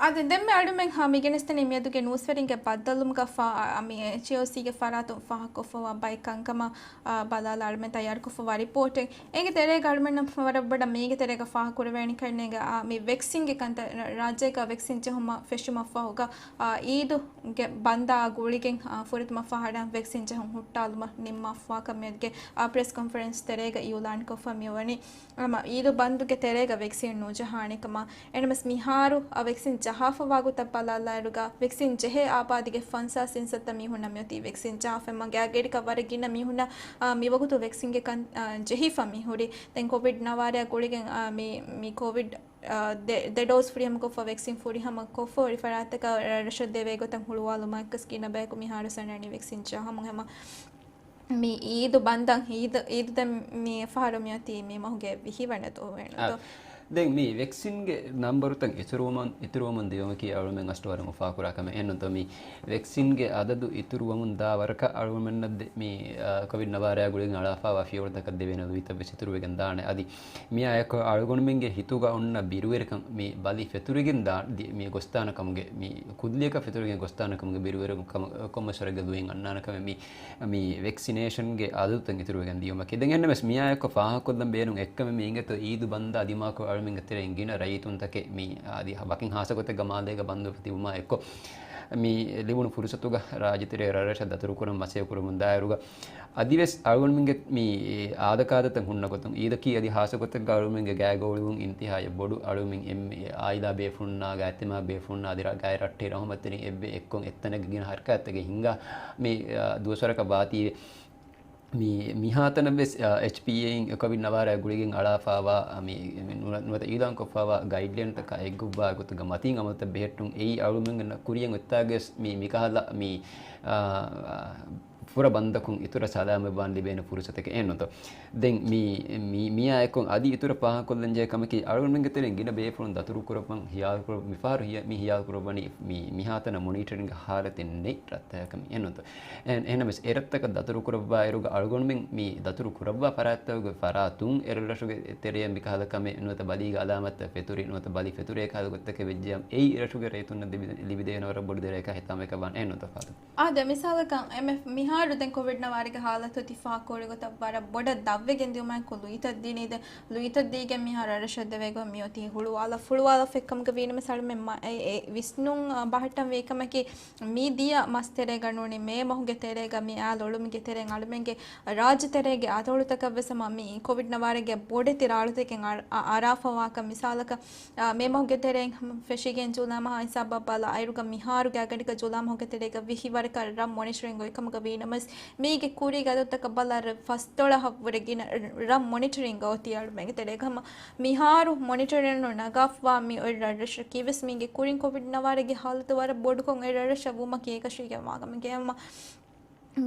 އާދެ، ދެންމެ އަޅުމެން ހާ މި ގެނެސްދެނީ މިއަދުގެ ނޫސްވެރިންގެ ބައްދަލުމުގަ ފާ، އަ، މި އެޗްއޭއޯސީގެ ފަރާތުން ފާހަގަކޮށްފަވާ ބައެއް ކަންކަމަށް، އާ، ބަލާލާ އަޅުމެން ތައްޔާރުކޮށްފަވާ ރިޕޯޓެއް. އޭގެ ތެރޭގަ އަޅުމެންނަށް ވަރަށް ބޮޑަށް މީގެ ތެރޭގަ ފާހަގަކުރެވޭނެ ކަންނޭނގެ، އާ، މި ވެކްސިންގެ ކަންތައް ރާ-، ރާއްޖޭގަ ވެކްސިން ޖެހުމަށް ފެށުމަށްފަހުގަ، އާ، އީދުގެ ބަންދާ ގުޅިގެން، އާ، ފުރަތަމަ ފަހަރަށް ވެކްސިން ޖެހުން ހުއްޓާލުމަށް ނިންމާފަވާކަމެއްގެ، އާ، ޕްރެސް ކޮންފަރެންސް ތެރޭގަ އިއުލާންކޮށްފަ މިވަނީ. ހަމަ އީދު ބަންދުގެ ތެރޭގަ ވެކްސިން ނުޖަހާނެ ކަމަށް. އެނަމަސް މިހާރު އަ ވެކްސިން ޖަހާފަވާ ގޮތަށް ބަލާލާއިރުގަ، ވެކްސިން ޖެހޭ އާބާދީގެ ފަންސާސް އިންސައްތަ މީހުންނަށް މިއޮތީ ވެކްސިން ޖަހާފައި. ގާތްގަޑިއަކަށް ވަރަށް ގިނަ މީހުންނަށް، އާ، މިވަގުތު ވެކްސިންގެ ކަން، އާ، ޖެހިފަ މިހުރީ. ދެން ކޮވިޑް ނަވާރައާ ގުޅިގެން، އާ، މި، މި ކޮވިޑް، އާ، ދެ، ދެ ޑޯޒް ފުރިހަމަކޮށްފަ ވެކްސިން ފުރިހަމަކޮށްފަ ހުރި ފަރާތްތަކަށް ރަށަށް ދެވޭ ގޮތަށް ހުޅުވާލުމަށް ވެސް ގިނަ ބަޔަކު މިހާރު ސަންނަނީ ވެކްސިން ޖަހަމުން. ހަމަ މި އީދު ބަންދަށް، އީދު، އީދު ދެން މި ފަހަރު މިއޮތީ މި މަހުގެ ވިހި ވަނަ ދުވަހު އާ، ދޯ؟ ދެން މި ވެކްސިންގެ ނަންބަރުތައް އިތުރުވަމުން، އިތުރުވަމުން ދިޔުމަކީ އަޅުމެން އަސްޓު ވަރަށް އުފާކުރާ ކަމެއް. އެހެންނުތޯ މި ވެކްސިންގެ އަދަދު އިތުރުވަމުން ދާ ވަރަކަށް އަޅުމެންނަށް ދެ-، މި، އާ، ކޮވިޑް ނަވާރައާ ގުޅިގެން އަޅާފަވާ ފިޔަވަޅުތަކަށް ދެވޭނެ ލުއިތައް ވެސް އިތުރުވެގެން ދާނެ. އަދި މިއާއެކު އަޅުގަނޑުމެންގެ ހިތުގަ އޮންނަ ބިރުވެރިކަން މި ބަލި ފެތުރިގެން ދާ-، ދި-، މި ގޮސްދާނެ ކަމުގެ، މި ކުއްލިއަކަށް ފެތުރިގެން ގޮސްދާނެ ކަމުގެ ބިރުވެރިކަން ކޮންމެސް ވަރެއްގެ ލުއިން އަންނާނެ ކަމެއް މި މި ވެކްސިނޭޝަންގެ އަދަދުތައް އިތުރުވެގެން ދިޔުމަކީ. ދެން އެންނަމެސް މިއާއެކު ފާހަގަކޮށްލަން ބޭނުން އެއްކަމެއް މި އިނގޭތޯ އީދު ބަންދާ ދިމާކޮށް އަޅުމެންގެ ތެރެއިން ގިނަ ރައްޔިތުންތަކެއް މި އަދި ވަކިން ހާއްސަގޮތެއްގަ މާލޭގަ ބަންދު ތިބުމާ އެއްކޮށް މި ލިބުނު ފުރުސަތުގަ ރާއްޖެތެރެ ރަށްރަށަށް ދަތުރުކުރަން މަސައްކަތްކުރަމުން ދާއިރުގަ އަދިވެސް އަޅުގަނޑުމެންގެ މި އާދަކާދަތައް ހުންނަ ގޮތުން އީދަކީ އަދި ހާއްސަގޮތެއްގަ އަޅުމެންގެ ގާތްގަ އުޅުން އިންތިހާއަށް ބޮޑު އަޅުމެން އެންމެ އާއިލާ ބޭފުޅުންނާ ގާތްތިމާ ބޭފުޅުންނާ އަދި ރަށް ގާތް ރައްޓެހި ރަހުމަތްތެރިން އެއްވެ އެއްކޮށް އެއްތަނެއްގަ ގިނަ ހަރަކާތްތަކެއް ހިންގާ މި، އާ، ދުވަސްވަރަކަށް ވާތީވެ. މި، މިހާތަނަށް ވެސް، އާ، އެޗްޕީއޭއިން ކޮވިޑް ނަވާރައާ ގުޅިގެން އަޅާފައިވާ، އާ، މި، މި ނުވަ-، ނުވަތަ އިއުލާންކޮށްފައިވާ ގައިޑްލައިންތަކާ އެއްގޮތްވާ ގޮތުގަ މަތީން އަމަލުތައް ބެހެއްޓުން އެއީ އަޅުމެންގެ ކުރިޔަށް އޮތްތާގެ ވެސް މި، މިކަހަލަ މި، އާ، ފުރަ ބަންދަކުން އިތުރަށް ސަލާމަތްވާން ލިބޭނެ ފުރުސަތެކެއް އެއްނުތޯ. ދެން މި، މި، މިއާ އެކު އަދި އިތުރަށް ފާހަގަކޮށްލަންޖެހޭ ކަމަކީ، އަޅުގަނޑުމެންގެ ތެރެއިން ގިނަ ބޭފުޅުން ދަތުރު ކުރައްވަން ހިޔާލު ކުރަ، މިފަހަރު ހިޔާ، މި ހިޔާލު ކުރައްވަނީ މި، މިހާތަނަށް މޮނިޓަރިންގ ހާލަތެއް ނެތް ރަށްތަކަކަށް މި އެއްނުތޯ. އެހެން، އެހެންނަމަވެސް އެ ރަށްތަކަށް ދަތުރު ކުރައްވާއިރުގަ އަޅުގަނޑުމެން މި ދަތުރު ކުރައްވާ ފަރާތްތަކުގެ ފަރާތުން އެ ރަށުގެ ތެރެއަށް މިކަހަލަ ކަމެއް ނުވަތަ ބަލީގެ އަލާމަތްތައް ފެތުރި، ނުވަތަ ބަލި ފެތުރޭ ކަހަލަ ގޮތްތަކެއް ވެއްޖެއްޔާ އެއީ ރަށުގެ ރައްޔިތުންނަށް ލިބި، ލިބިދޭނެ ވަރަށް ބޮޑު ދެރައަކާ ހިތާމައަކަށް ވާނެ އެއްނުތޯ ފާތުމް. އާދެ، މިސާލަކަށް އެމެ-، މިހާރު ދެން ކޮވިޑް ނަވާރަގެ ހާލަތު ތި ފާހަގަކުރި ގޮތަށް ވަރަށް ބޮޑަށް ދަށްވެގެން ދިޔުމާއެކު ލުއިތައް ދިނީ. ދެން ލުއިތައް ދީގެން މިހާރު އަރަށަށް ދެވޭ ގޮތް މިއޮތީ ހުޅުވާލަ، ފުޅުވާލަފަ އެއްކަމުގަ ވީނަމަ ސަޅުމެން މަ-، އެ، އެ ވިސްނުން، އަ، ބަހައްޓަން ވީ ކަމަކީ، މި ދިޔަ މަސް ތެރޭގަ ނޫނީ މޭ މަހުގެ ތެރޭގަ މި އާ ލޮޅުމުގެ ތެރޭން އަޅުމެންގެ ރާއްޖެ ތެރޭގެ އަތޮޅުތަކަށް ވެސް މަ-، މި ކޮވިޑް ނަވާރަގެ ބޮޑެތި ރާޅުތަކެއް އަ-، އަ-، އަރާފަ ވާކަން މިސާލަކަށް އާ، މޭ މަހުގެ ތެރެއިން ފެށިގެން ޖޫލައި މަހާ ހިސާބަށް ބަލާ އިރުގަ މިހާރުގެ އަގަޑިގަ ޖޫލައި މަހުގެ ތެރޭގަ ވިހި ވަރަކަށް ރަށް މޮނިޓަރިންގ އޮތްކަމުގަ ވީނަމަވެސް، މީގެ ކުރީގެ އަދަދުތަކަށް ބަލާ ރަށް ފަސްދޮޅަހަށް ވުރެ ގިނަ ރަށް މޮނިޓަރިންގ އޮތީ އަޅުމެންގެ ތެރޭގަ. ހަމަ މިހާރު މޮނިޓަރިން ނަގާފަވާ މި އޮތް ރަށްރަށަކީ ވެސް މީގެ ކުރިން ކޮވިޑް ނަވާރަގެ ހާލަތު ވަރަށް ބޮޑުކޮށް އޮތް ރަށްރަށަށް ވުމަކީ އެކަށީގެންވާ ކަމެއް. ހަމަ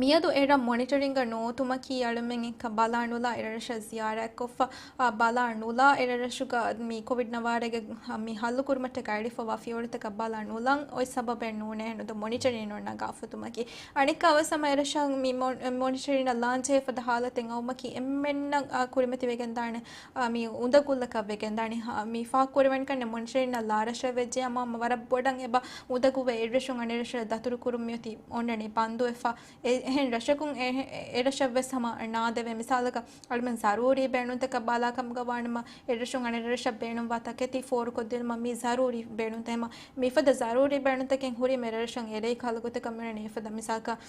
މިއަދު އެ ރަށް މޮނިޓަރިންގ ނޯ އޮތުމަކީ އަޅުމެން އެކަ ބަލާ ނުލާ އެ ރަށަށް ޒިޔާރަތްކޮށްފަ، އާ، ބަލާ ނުލާ އެ ރަށުގަ މި ކޮވިޑް ނަވާރަގެ މި ހައްލު ކުރުމަށްޓަކާ އެޅިފަވާ ފިޔަވަޅުތަކަށް ބަލާ ނުލަން އޮތް ސަބަބެއް ނޫނޭ ނުދަ މޮނިޓަރިން ނަގާފަ އޮތުމަކީ. އަނެއްކާވެސް ހަމަ އެ ރަށަށް މި މޮ-، މޮނިޓަރިން ލާންޗޭ ފަދަ ހާލަތެއް އައުމަކީ އެންމެންނަށް، އާ، ކުރިމަތިވެގެންދާނެ، އާ، މި އުނދަގުލަކަށް ވެގެންދާނެ. ހާ، މި ފާހަގަކުރެވެން ކަންނެ މޮނިޓަރިން ލާރަށަށް ވެއްޖެ ހަމަ ވަރަށް ބޮޑަށް އެބަ އުނދަގޫވެ އެއްރަށުން އަނެއްރަށަށް ދަތުރު ކުރުން މިއޮތީ އޮންނަނީ ބަންދުވެފަ. އެ-، އެހެން ރަށަކުން އެ-، އެ-، އެރަށަށްވެސް ހަމަ ނާދެވޭ. މިސާލަކަށް އަޅުމެން ޒަރޫރީ ބޭނުންތަކަށް ބަލާ ކަމުގަ ވާނަމަ، އެރަށުން އަނެއްރަށަށް ބޭނުންވާ ތަކެތި ފޯރުކޮށްދިނުމަށް މީ ޒަރޫރީ ބޭނުންތައް. ހަމަ މިފަދަ ޒަރޫރީ ބޭނުންތަކެއް ހުރީމަ އެރަށުން އެރޭ ކަހަލަ ގޮތަކަށް މިއޮންނަނީ އެފަދަ. މިސާލަކަށް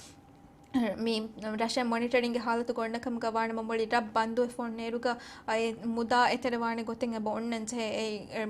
މި ރަށެއް މޮނިޓަރިންގ ހާލަތުގަ އޮންނަ ކަމުގަ ވާނަމަ މުޅި ރަށް ބަންދުވެފަ އޮންނައިރުގަ އެ މުދާ އެތެރެވާނެ ގޮތެއް އެބަ އޮންނަންޖެހޭ. އެ، އެ،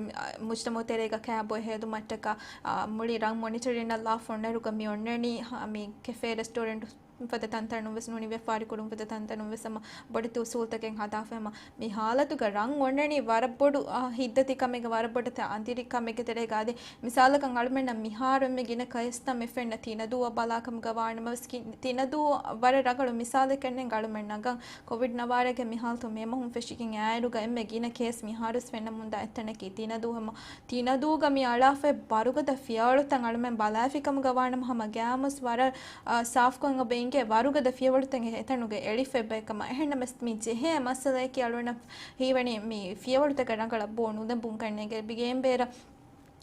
މުޖްތަމައު ތެރޭގަ ކާބޮއެ ހެދުމަށްޓަކާ، އާ، މުޅި ރަށް މޮނިޓަރިން ލާފަ އޮންނައިރުގަ މި އޮންނަނީ، ހަ-، މި ކެފޭ ރެސްޓޯރެންޓް ފަދަ ތަންތަނުން ވެސް ނޫނީ ވިޔަފާރި ކުރުން ފަދަ ތަންތަނުން ވެސް ހަމަ ބޮޑެތި އުސޫލުތަކެއް ހަދާފަ ހަމަ މި ހާލަތުގަ ރަށް އޮންނަނީ ވަރަށް ބޮޑު، އާ، ހިތްދަތި ކަމެއްގެ ވަރަށް ބޮޑެތި އަނދިރި ކަމެއްގެ ތެރޭގަ. އަދި މިސާލަކަށް އަޅުމެންނަށް މިހާރު އެންމެ ގިނަ ކަޔަސްތައް މި ފެންނަ ތިނަދޫއަށް ބަލާ ކަމުގަ ވާނަމަވެސް ކި-، ތިނަދޫ ވަރަށް ރަނގަޅު މިސާލެއް ކަންނޭނގެ އަޅުމެން ނަގަން. ކޮވިޑް ނަވާރަގެ މި ހާލަތު މޭ މަހުން ފެށިގެން އައިރުގަ އެންމެ ގިނަ ކޭސް މިހާރުވެސް ފެންނަމުންދާ އެއްތަނަކީ ތިނަދޫ. ހަމަ ތިނަދޫގަ މި އަޅާފައި ވަރުގަދަ ފިޔަވަޅުތައް އަޅުމެން ބަލާފި ކަމުގަ ވާނަމަ ހަމަ ގާމުސް ވަރަށް، އާ، ސާފުކަން އެބަ އިނގޭ ވަރުގަދަ ފިޔަވަޅުތައް އެ-، އެތަނުގަ އެޅިފައި ކަމަށް. އެހެންނަމަވެސް މި ޖެހޭ މައްސަލައަކީ އަޅުގަނޑަށް ހީވަނީ މި ފިޔަވަޅުތަކަށް ރަނގަޅަށް ބޯ ނުލެނބުން ކަންނޭނގެ. ބިގޭން ބޭރަށް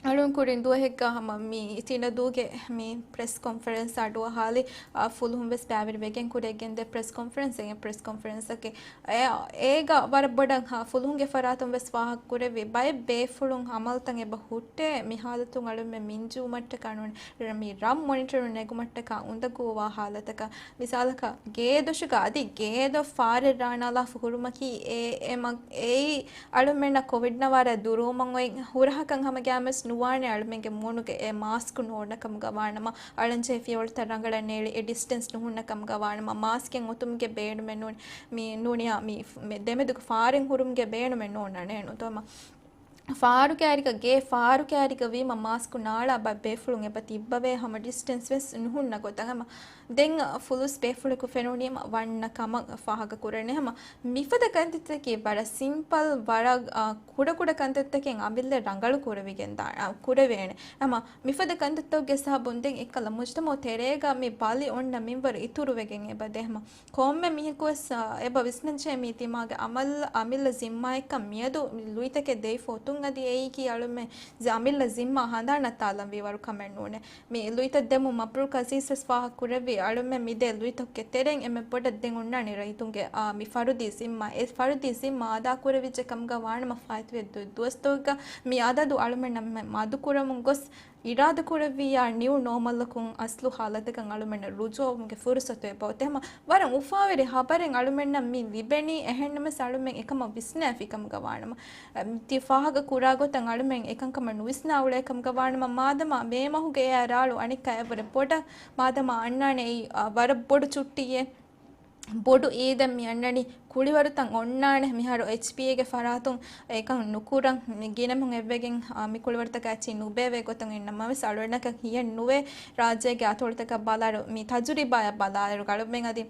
އަޅުން ކުރިން ދުވަހެއްގަ ހަމަ މި ތިނަދޫގެ މި ޕްރެސް ކޮންފަރެންސް އަޑުއަހާލި، އާ، ފުލުހުން ވެސް ބައިވެރިވެގެން ކުރިއަށް ގެންދޭ ޕްރެސް ކޮންފަރެންސެއް، ޕްރެސް ކޮންފަރެންސަކީ އެ-، އޭގަ ވަރަށް ބޮޑަށް ހަ-، ފުލުހުންގެ ފަރާތުން ވެސް ފާހަގަ ކުރެއްވި ބައެއް ބޭފުޅުން ހަމަލުތައް އެބަ ހުއްޓޭ. މި ހާލަތުން އަޅުމެން މިންޖުވުމަށްޓަކާ ނޫން މި ރަށް މޮނިޓަރުން ނެގުމަށްޓަކާ އުނދަގޫވާ ހާލަތަކަށް. މިސާލަކަށް ގޭދޮށުގަ އަދި ގޭދޮށް ފާރެއް ރާނާލާފަ ހުރުމަކީ އެ-، އެ މަ-، އެއީ އަޅުމެންނަށް ކޮވިޑް ނަވާރަ ދުރުވުމަށް އޮތް ހުރަހަކަށް ހަމަ ގާމެސް ނުވާނެ އަޅުމެންގެ މޫނުގެ އެ މާސްކު ނޯންނަ ކަމުގަ ވާނަމަ، އަޅަންޖެހޭ ފިޔަވަޅުތައް ރަނގަޅަށް ނޭޅި އެ ޑިސްޓެންސް ނުހުންނަ ކަމުގަ ވާނަމަ، މާސްކެއް އޮތުމުގެ ބޭނުމެއް ނޫން. މި ނޫނިޔާ މި ފް-، މެ-، ދެމެދުގެ ފާރެއް ހުރުމުގެ ބޭނުމެއް ނޯންނާނެ ނުތޯމަ. ފާރު ކައިރިގަ ގޭ ފާރު ކައިރިގަ ވީމަ މާސްކު ނާޅާ ބަ-، ބޭފުޅުން އެބަ ތިއްބަވޭ ހަމަ ޑިސްޓެންސް ވެސް ނުހުންނަ ގޮތަށް ހަމަ. ދެން ފުލުސް ބޭފުޅަކު ފެނުނީމަ ވަންނަ ކަމަށް ފާހަގަ ކުރަނީ ހަމަ. މިފަދަ ކަންތައްތަކީ ވަރަށް ސިމްޕަލް، ވަރަށް، އާ، ކުޑަކުޑަ ކަންތައްތަކެއް އަމިއްލަ ރަނގަޅު ކުރެވިގެން ދާ-، އާ، ކުރެވޭނެ. ހަމަ މިފަދަ ކަންތައްތަކުގެ ސަބަބުން ދެން އެއްކަލަ މުޖްތަމައު ތެރޭގަ މި ބަލި އޮންނަ މިންވަރު އިތުރުވެގެން އެބަ ދޭ ހަމަ. ކޮންމެ މީހަކުވެސް، އާ، އެބަ ވިސްނަންޖެހޭ މީ ތިމާގެ އަމަލް-، އަމިއްލަ ޒިންމާއެއްކަން. މިއަދު ލުއިތަކެއް ދެވިފަ އޮތުން އަދި އެއީކީ އަޅުމެ އަމިއްލަ ޒިންމާ ހަނދާނަށް ތާލަންވީ ވަރު ކަމެއް ނޫނޭ. މި ލުއިތައް ދެމުން މަބްރޫކް އަޒީޒް ވެސް ފާހަގަ ކުރެއްވި އަޅުމެ މި ދެ ލުއިތަކުގެ ތެރެއިން އެންމެ ބޮޑަށް ދެން އޮންނާނީ ރައްޔިތުންގެ، އާ، މި ފަރުދީ ޒިންމާ. އެ ފަރުދީ ޒިންމާ އަދާ ކުރެވިއްޖެ ކަމުގަ ވާނަމަ ފާއިތުވި ދު-، ދުވަސްތަކުގަ މި އަދަދު އަޅުމެންނަށް މަ-، މަދުކުރަމުން ގޮސް، އިރާދަކުރެއްވިއްޔާ ނިއު ނޯމަލަކުން އަސްލު ހާލަތަކަށް އަޅުމެންނަށް ރުޖޫޢަވުމުގެ ފުރުސަތު އެބައޮތޭ. ހަމަ ވަރަށް އުފާވެރި ހަބަރެއް އަޅުމެންނަށް މި ލިބެނީ. އެހެންނަމަވެސް އަޅުމެން އެކަމަށް ވިސްނާފި ކަމުގަ ވާނަމަ، ތި ފާހަގަ ކުރާ ގޮތަށް އަޅުމެން އެކަންކަމަށް ނުވިސްނާ އުޅޭ ކަމުގަ ވާނަމަ، މާދަމާ މޭ މަހުގެ އެއާ ރާޅު އަނެއްކާ އެއަށްވުރެ ބޮޑަށް މާދަމާ އަންނާނެ އެއީ، އާ، ވަރަށް ބޮޑު ޗުއްޓީއެއް. ބޮޑު އީދެއް މި އަންނަނީ. ކުޅިވަރުތައް އޮންނާނެ މިހާރު އެޗްޕީއޭގެ ފަރާތުން އެކަން ނުކުރަން. މި ގިނަމުން އެއްވެގެން، އާ، މި ކުޅިވަރުތަކަށް އެއްޗެއް ނުބޭވޭ ގޮތުން އިންނަމަވެސް، އަޅުގަނޑަކަށް ހިޔެއް ނުވޭ. ރާއްޖޭގެ އަތޮޅުތަކަށް ބަލާއިރު، މި ތަޖުރިބާއަށް ބަލާއިރު، އަޅުމެން އަދި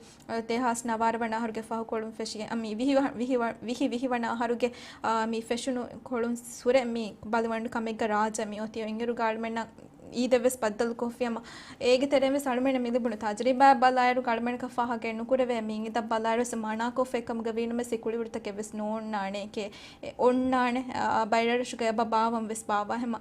ދެހާސް ނަވާރަ ވަނަ އަހަރުގެ ފަހު ކޮޅުން ފެށިގެން، މި ވިހި ވަ-، ވިހި ވަ-، ވިހި، ވިހި ވަނަ އަހަރުގެ، އާ، މި ފެށުނު ކޮޅުން ސުރެ މި ބަލިވަންޑު ކަމެއްގަ ރާއްޖެ މި އޮތީ. އިނގިރުގަ އަޅުމެންނަށް އީދެއްވެސް ބައްދަލުކޮށްފިއަމަ، އޭގެ ތެރެއިންވެސް އަޅުމެންނަށް މި ލިބުނު ތަޖުރިބާ ބަލާއިރު އަޅުމެންނަކަށް ފާހަގައެއް ނުކުރެވޭ. މި އިނގިތައް ބަލާއިރުވެސް މަނާކޮށްފަ އެކަމުގަ ވީނަމަވެސް ކުޅިވަރުތަކެއްވެސް ނޯންނާނެ އެކޭ. އެ އޮންނާނެ، އާ، ބައިރަށްރަށުގަ އެބަ ބާވަން ވެސް ބާވާ ހަމަ.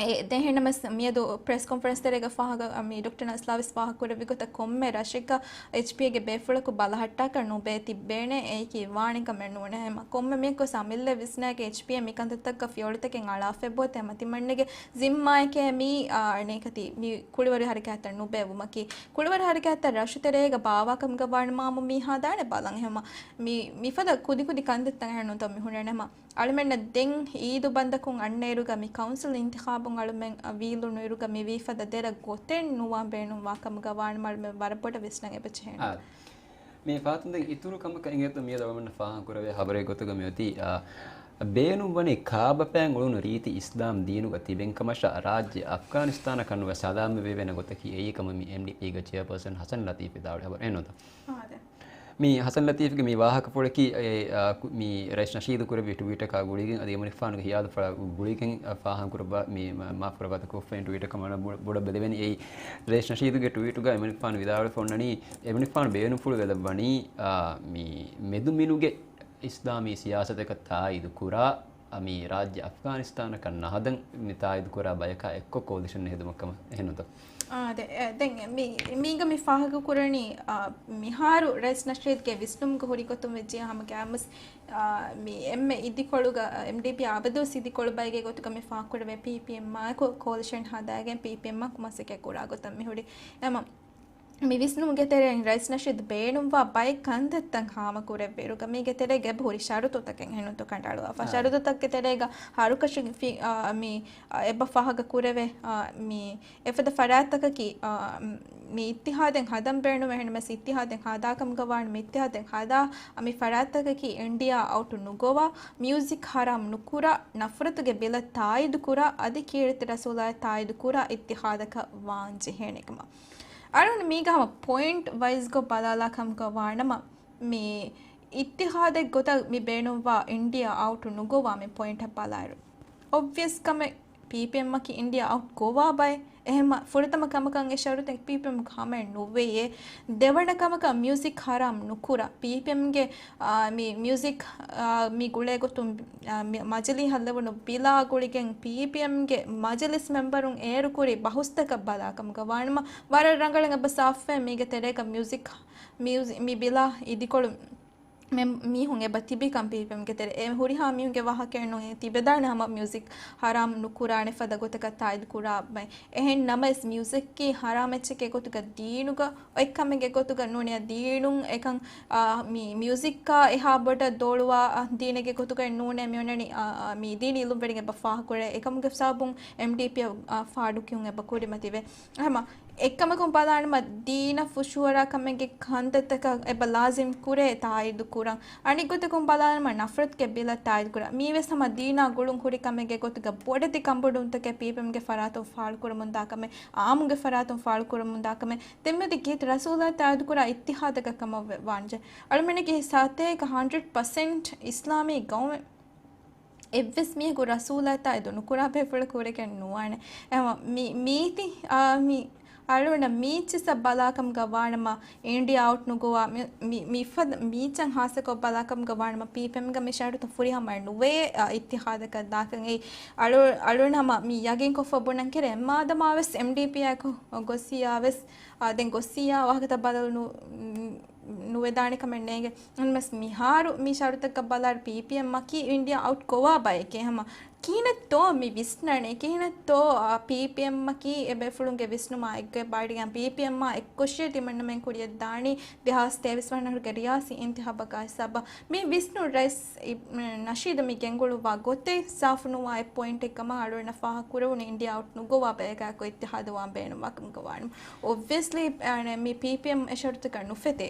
އެ ދެން އެހެންނަމަވެސް މިއަދު ޕްރެސް ކޮންފަރެންސް ތެރޭގަ ފާހަގަ، މި ޑޮކްޓަރ ނަސްލާ ވެސް ފާހަގަ ކުރެއްވި ގޮތަށް ކޮންމެ ރަށެއްގަ އެޗްޕީއޭގެ ބޭފުޅަކު ބަލަހައްޓާކަށް ނުބޭ ތިއްބޭނެ. އެއީކީ ވާނެ ކަމެއް ނޫނޭ. ހަމަ ކޮންމެ މީހަކުވެސް އަމިއްލަ ވިސްނާކަށް އެޗްޕީއޭ މި ކަންތައްތަކަށް ފިޔަވަޅުތަކެއް އަޅާފައި ބޯ ތެމަ ތިމަންނެގެ ޒިންމާއެކޭ މީ، އާ، އަނެކަތި މި ކުޅިވަރު ހަރަކާތްތައް ނުބޭއްވުމަކީ. ކުޅިވަރު ހަރަކާތްތައް ރަށުތެރޭގަ ބާވާކަމުގަ ވާނަމަ މީ ހާދާނެ ބަލަން. ހަމަ މި، މިފަދަ ކުދިކުދި ކަންތައްތައް އެހެންނުތޯ މި ހުންނަނީ. ހަމަ އަޅުމެންނަށް ދެން އީދު ބަންދަކުން އަންނައިރުގަ މި ކައުންސިލް އިންތިޚާބުން އަޅުމެން، އަ، ވީލުނު އިރުގަ މިވީ ފަދަ ދެރަ ގޮތެއް ނުވާ ބޭނުންވާ ކަމުގަ ވާނަމަ އަޅުމެން ވަރަށް ބޮޑަށް ވިސްނަން އެބަޖެހޭނެ. އާ، މި ފާތުން ދެން އިތުރު ކަމަކަށް އިނގޭތޯ މިއަދު އަޅުމެންނަށް ފާހަގަ ކުރެވޭ ހަބަރެއް ގޮތުގަ މިއޮތީ، އާ، ބޭނުންވަނީ ކާބަފައިން އުޅުނު ރީތި އިސްލާމް ދީނުގަ ތިބެން ކަމަށާ ރާއްޖެ އަފްޣާނިސްތާނަކަށް ނުވެ ސަލާމަތްވެވޭނެ ގޮތަކީ އެއީ ކަމަށް މި އެމްޑީޕީގެ ޗެއާޕާސަން ހަސަން ލަތީފް ވިދާޅުވި ހަބަރެއް ނުތަ. މި ހަސަން ލަތީފްގެ މި ވާހަކަފުޅަކީ، އެ، އާ، ކު-، މި ރައީސް ނަޝީދު ކުރެއްވި ޓްވީޓަކާ ގުޅިގެން އަދި އެމަނިކުފާނުގެ ހިޔާލުފަޅާ ގުޅިގެން، އާ، ފާހަގަކުރައްވާ މި މާ-، މާފުކުރައްވާތަ ކޮށްފައިން ޓްވީޓަކަށް ވަނަ ބޮ-، ބޮޑަށް ބެލެވެނީ. އެއީ ރައީސް ނަޝީދުގެ ޓްވީޓުގަ އެމަނިކުފާނު ވިދާޅުވެފަ އޮންނަނީ، އެމަނިކުފާނު ބޭނުންފުޅު ވެލައްވަނީ، އާ، މި މެދުމިނުގެ އިސްލާމީ ސިޔާސަތަކަށް ތާއީދު ކުރާ، އަ، މި ރާއްޖެ އަފްޣާނިސްތާނަކަށް ނަހަދަން މި ތާއީދު ކުރާ ބަޔަކާ އެއްކޮށް ކޯލިޝަން ހެދުމަށް ކަމަށް އެހެންނުތޯ؟ އާ، ދެ-، އެ، ދެން މި-، މީގަ މި ފާހަގަ ކުރަނީ، އާ، މިހާރު ރައީސް ނަޝީދުގެ ވިސްނުމުގަ ހުރި ގޮތުން ވެއްޖެ ހަމަ ގާމުސް، އާ، މި އެންމެ އިދިކޮޅުގަ، އެމްޑީޕީ އަބަދުވެސް އިދިކޮޅު ބައެއްގެ ގޮތުގަ މި ފާހަގަ ކުރެވޭ ޕީޕީއެމްއާއެކު ކޯލިޝަން ހަދާގެން ޕީޕީއެމްއާއެކު މަސައްކަތް ކުރާ ގޮތަށް މި ހުރި. އެމަ މި ވިސްނުމުގެ ތެރެއިން ރައީސް ނަޝީދު ބޭނުންވާ ބައެއް ކަންތައްތައް ހާމަކުރެއްވިއިރުގަ މީގެ ތެރޭގަ އެބަ ހުރި ޝަރުތުތަކެއް އެހެންނުތޯ ކަނޑައަޅުވާފަ. އާ. ޝަރުތުތަކުގެ ތެރޭގަ ހަރުކަށި ފި-، އާ، މި، އާ، އެބަ ފާހަގަ ކުރެވޭ، އާ، މި އެފަދަ ފަރާތްތަކަކީ، އާ، މި އިއްތިހާދެއް ހަދަން ބޭނުމޭ. އެހެންނަމަވެސް އިއްތިހާދެއް ހަދާކަމުގަ ވާނަމަ އިއްތިހާދެއް ހަދާ، އާ، މި ފަރާތްތަކަކީ އިންޑިއާ އައުޓު ނުގޮވާ، މިއުޒިކް ހަރާމް ނުކުރާ، ނަފްރަތުގެ ބިލަށް ތާއީދު ކުރާ، އަދި ކީރިތި ރަސޫލާއަށް ތާއީދު ކުރާ އިއްތިހާދަކަށް ވާން ޖެހޭނެ ކަމަށް. އަޅުން މީގަ ހަމަ ޕޮއިންޓް ވައިޒްގޮ ބަލާލާ ކަމުގަ ވާނަމަ، މި އިއްތިހާދެއް ގޮތަށް މި ބޭނުންވާ އިންޑިއާ އައުޓު ނުގޮވާ މި ޕޮއިންޓަށް ބަލާއިރު، އޮބްވިއަސް ކަމެއް ޕީޕީއެމްއަކީ އިންޑިއާ އައުޓް ގޮވާ ބައެއް. އެހެންމަ ފުރަތަމަ ކަމަކަށް އެ ޝަރުތެއް ޕީޕީއެމް ހަމައެއް ނުވެޔޭ. ދެވަނަ ކަމަކަށް މިއުޒިކް ހަރާމް ނުކުރާ. ޕީޕީއެމްގެ، އާ، މި މިއުޒިކް، އާ، މި ގުޅޭ ގޮތުން، އާ، މި މަޖިލީހަށް ލެވުނު ބިލާ ގުޅިގެން ޕީޕީއެމްގެ މަޖިލިސް މެމްބަރުން އޭރު ކުރި ބަހުސްތަކަށް ބަލާކަމުގަ ވާނަމަ، ވަރަށް ރަނގަޅަށް އެބަ ސާފުވޭ މީގެ ތެރޭގަ މިއުޒިކް، މިއުޒި-، މި ބިލާ އިދިކޮޅު މި-، މީހުން އެބަ ތިބިކަން ޕީޕީއެމްގެ ތެރޭ. އެ ހުރިހާ މީހުންގެ ވާހަކައެއް ނޫން. އެ ތިބެދާނެ ހަމަ މިއުޒިކް ހަރާމް ނުކުރާނެ ފަދަ ގޮތަކަށް ތާއީދު ކުރާ ބައެއް. އެހެން ނަމަވެސް މިއުޒިކްގެ ހަރާމް އެއްޗެކޭ ގޮތުގަ ދީނުގަ އޮތް ކަމެއްގެ ގޮތުގަ ނޫނިއްޔާ ދީނުން އެކަން، އާ، މި މިއުޒިކާ އެހާ ބޮޑަށް ދޯޅުވާ، އާ، ދީނެއްގެ ގޮތުގައި ނޫނޭ މިއޮންނަނީ، އާ، އާ، މި ދީނީ އިލްމުވެރިން އެބަ ފާހަގަކުރޭ. އެކަމުގެ ސަބަބުން އެމްޑީޕީއަށް، އާ، ފާޑުކިޔުން އެބަ ކުރިމަތިވޭ. ހަމަ އެއްކަމަކުން ބަލާނަމަ ދީނަށް ފުށުއަރާ ކަމެއްގެ ކަންތައްތަކަށް އެބަ ލާޒިމް ކުރޭ ތާއީދު ކުރަން. އަނެއް ގޮތަކުން ބަލާނަމަ ނަފްރަތުގެ ބިލަށް ތާއީދު ކުރާ. މީވެސް ހަމަ ދީނާ ގުޅުން ހުރި ކަމެއްގެ ގޮތުގަ ބޮޑެތި ކަނބޮޑުވުންތަކެއް ޕީޕީއެމްގެ ފަރާތުން ފާޅުކުރަމުންދާ ކަމެއް، އާއްމުގެ ފަރާތުން ފާޅުކުރަމުންދާ ކަމެއް، ދެންމެދި ކީރިތި ރަސޫލާއަށް ތާއީދު ކުރާ އިއްތިހާދަކަށް ކަމަށް ވެ-، ވާންޖެ. އަޅުމެންނަކީ ސާތޭކަ ހަންޑްރެޑް ޕަސެންޓް އިސްލާމީ ގައުމެއް. އެއްވެސް މީހަކު ރަސޫލާއަށް ތާއީދު ނުކުރާ ބޭފުޅަކު ހުރެގެން ނުވާނެ. އެހެންވީމަ މި-، މީތި، އާ، މި އަޅުގަނޑަށް މީއްޗިއްސަށް ބަލާކަމުގަ ވާނަމަ، އިންޑިއާ އައުޓް ނުގޮވާ، މި-، މި-، މިފަދަ މީއްޗަށް ހާއްސަކޮށް ބަލާކަމުގަ ވާނަމަ، ޕީޕީއެމްގަ މި ޝަރުތު ފުރިހަމައެއް ނުވޭ، އާ، އިއްތިހާދަކަށް ދާކަށް. އެއީ އަޅު-، އަޅުގަނޑު ހަމަ މި ޔަގީންކޮށްފަ ބުނަން ކެރޭ، އެއްމާދަމާވެސް އެމްޑީޕީއާއެކު ގޮއްސިޔާވެސް، އާ، ދެން ގޮއްސިޔާ ވާހަކަތައް ބަދަލު ނު-، ނުވެދާނެ ކަމެއް ނޭނގެ. ނަމަވެސް މިހާރު މި ޝަރުތަކަށް ބަލާއިރު ޕީޕީއެމްއަކީ އިންޑިއާ އައުޓް ކޮވާ ބައެކޭ. ހަމަ ކިހިނެއްތޯ މި ވިސްނަނީ؟ ކިހިނެއްތޯ، އާ، ޕީޕީއެމްއަކީ އެބޭފުޅުންގެ ވިސްނުމާ އެއްގޮތް ބާޑިގަން ޕީޕީއެމްއާ އެއްކޮށި ތިމަންނަމެން ކުރިޔަށްދާނީ ދެހާސް ތޭވީސް ވަނަ އަހަރުގެ ރިޔާސީ އިންތިހާބަކާ ހިސާބަށް. މި ވިސްނުން ރައީސް އި-، ނަޝީދު މި ގެންގުޅުއްވާ ގޮތެއް ސާފު ނުވާ އެއް ޕޮއިންޓެއް ކަމަށް އަޅުގަނޑަށް ފާހަގަ ކުރެވުނު އިންޑިއާ އައުޓް ނުގޮވާ ބަޔަކާއެކު އިއްތިހާދު ވާން ބޭނުންވާ ކަމުގަ ވާނަމަ. އޮބްވިއަސްލީ، އަނެ، މި ޕީޕީއެމް އެ ޝަރުތަކަށް ނުފެތޭ.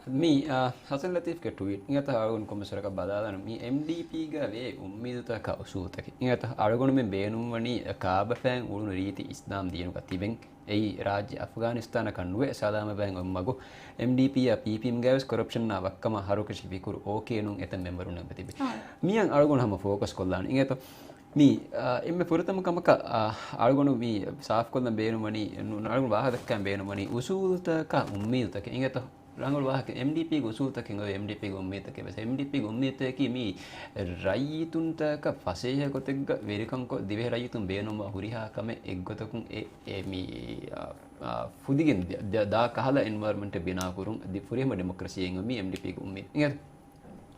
މި، އާ، ހަސަން ލަތީފްގެ ޓުވީޓް އިނގޭތަ އަޅުގަނޑު ކޮންމެސް ވަރަކަށް ބަލާލަން. މި އެމްޑީޕީގަ ވޭ އުއްމީދުތަކާ އުސޫލުތަކެއް އިނގޭތަ އަޅުގަނޑުމެން ބޭނުންވަނީ ކާބަފައިން އުޅުނު ރީތި އިސްލާމް ދީނުގަ ތިބެން. އެއީ ރާއްޖެ އަފްޣާނިސްތާނަކަށް ނުވެ ސަލާމަތްވާން އޮތް މަގު. އެމްޑީޕީއާ ޕީޕީއެމްގައިވެސް ކޮރަޕްޝަންއާ ވައްކަމާ ހަރުކަށި ފިކުރު އޯކޭ ނޫން އެތައް މެމްބަރުން އެބަތިބި. މިއަށް އަޅުގަނޑު ހަމަ ފޯކަސް ކޮށްލާނެ އިނގޭތަ. މި، އާ، އެންމެ ފުރަތަމަ ކަމަކަށް، އާ، އަޅުގަނޑު މި ސާފުކޮށްލަން ބޭނުންވަނީ، ނު-، އަޅުގަނޑު ވާހަކަ ދައްކަން ބޭނުންވަނީ އުސޫލުތަކާ އުއްމީދުތަކެއް އިނގޭތަ. ރަނގަޅު ވާހަކަ އެމްޑީޕީގެ އުސޫލުތަކެއް އޮތް އެމްޑީޕީގެ އުއްމީދުތަކެއް ވެސް. އެމްޑީޕީގެ އުއްމީދުތަކީ މި ރައްޔިތުންތަކަށް ފަސޭހަ ގޮތެއްގަ ވެރިކަންކޮށް، ދިވެހި ރައްޔިތުން ބޭނުންވާ ހުރިހާ ކަމެއް އެއްގޮތަކުން އެ، އެ މި، އާ، އާ، ފުދިގެން ދި-، ދ-، ދާ ކަހަލަ އެންވަޔަރަމަންޓެއް ބިނާކުރުން، ދި-، ފުރިހަމަ ޑިމޮކްރަސީއެއް މި އެމްޑީޕީގެ އުއްމީދު. އިނގޭތަ؟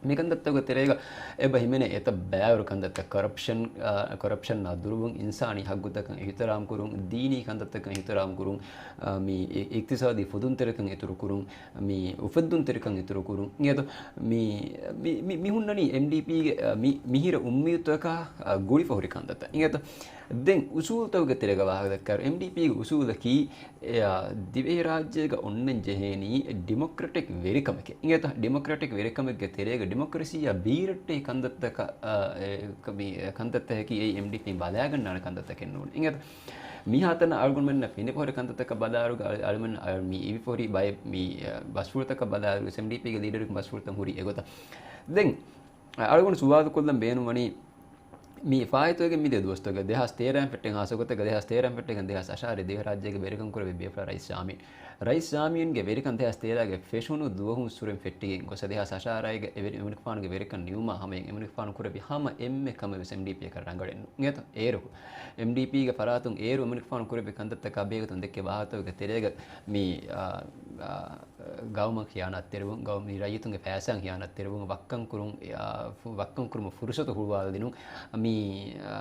މިކަންތައްތަކުގެ ތެރޭގަ އެބަ ހިމެނޭ އެތައް ބައިވަރު ކަންތައްތައް، ކޮރަޕްޝަން، އާ، ކޮރަޕްޝަންއާ ދުރުވުން، އިންސާނީ ހައްގުތަކަށް އިހުތިރާމް ކުރުން، ދީނީ ކަންތައްތަކަށް އިހުތިރާމް ކުރުން، އާ، މި އި-، އިޤްތިޞާދީ ފުދުންތެރިކަން އިތުރު ކުރުން، މި އުފެއްދުންތެރިކަން އިތުރު ކުރުން. އިނގޭތޯ؟ މި، މި، މި، މި ހުންނަނީ އެމްޑީޕީގެ، އާ، މި، މިހިރަ އުއްމީދުތަކާ، އާ، ގުޅިފަ ހުރި ކަންތައްތައް. އިނގޭތޯ؟ ދެން އުސޫލުތަކުގެ ތެރޭގަ ވާހަކަ ދައްކާއިރު، އެމްޑީޕީގެ އުސޫލަކީ، އެ، އާ، ދިވެހިރާއްޖޭގަ އޮންނަން ޖެހޭނީ ޑިމޮކްރެޓިކް ވެރިކަމެކޭ. އިނގޭތަ؟ ޑިމޮކްރެޓިކް ވެރިކަމެއްގެ ތެރޭގަ ޑިމޮކްރަސީއާ ބީރައްޓެހި ކަންތައްތަކަށް، އާ، އެ، ކަ-، މި، އެ، ކަންތައްތަކަކީ އެއީ އެމްޑީޕީން ބަލާގަންނާނެ ކަންތައްތަކެއް ނޫން. އިނގޭތަ؟ މިހާތަނަށް އަޅުގަނޑުމެންނަށް ފެނިފަހުރި ކަންތައްތަކަށް ބަލާއިރުގަ އަޅު-، އަޅުމެން، އަ، މި އިވިފަހުރި ބައެއް މި، އަ، ބަސްފުޅުތަކަށް ބަލާއިރު އެމްޑީޕީގެ ލީޑަރުގެ ބަސްފުޅުތައް ހުރީ އެގޮތަށް. ދެން، އަ، އަޅުގަނޑު ސުވާލު ކޮށްލަން ބޭނުންވަނީ، މި ފާއިތުވެގެން މިދިޔަ ދުވަސްތަކުގަ ދެހާސް ތޭރައިން ފެއްޓެން ހާސް ގޮތެއްގަ ދެހާސް ތޭރައިން ފެއްޓެން ދެހާސް އަށާރަ ދިވެހިރާއްޖޭގެ ވެރިކަން ކުރެއްވި ބޭފުޅާ ރައީސް ޝާމީން. ރައީސް ޝާމީންގެ ވެރިކަން ދެހާސް ތޭރަގެ ފެށުނު ދުވަހުން ސުރެން ފެއްޓިގެން ގޮސް ދެހާސް އަށާރައިގެ އެވެ-، އެމަނިކުފާނުގެ ވެރިކަން ނިމުމާ ހަމަޔަށް އެމަނިކުފާނު ކުރެއްވި ހަމަ އެންމެ ކަމެއް ވެސް އެމްޑީޕީއަކަށް ރަނގަޅެއް ނޫން. އިނގޭތޯ؟ އޭރު އެމްޑީޕީގެ ފަރާތުން އޭރު އެމަނިކުފާނު ކުރެއްވި ކަންތައްތަކާ ބެހޭގޮތުން ދެއްކޭ ވާހަކަތަކުގެ ތެރޭގަ މި، އާ، އާ، ގައުމަށް ޚިޔާނާތްތެރިވުން، ގައުމީ ރައްޔިތުންގެ ފައިސާއަށް ޚިޔާނާތްތެރިވުން، ވައްކަން ކުރުން، އާ، ފު-، ވައްކަން ކުރުމަށް ފުރުސަތު ހުޅުވާލަދިނުން، މި، އާ،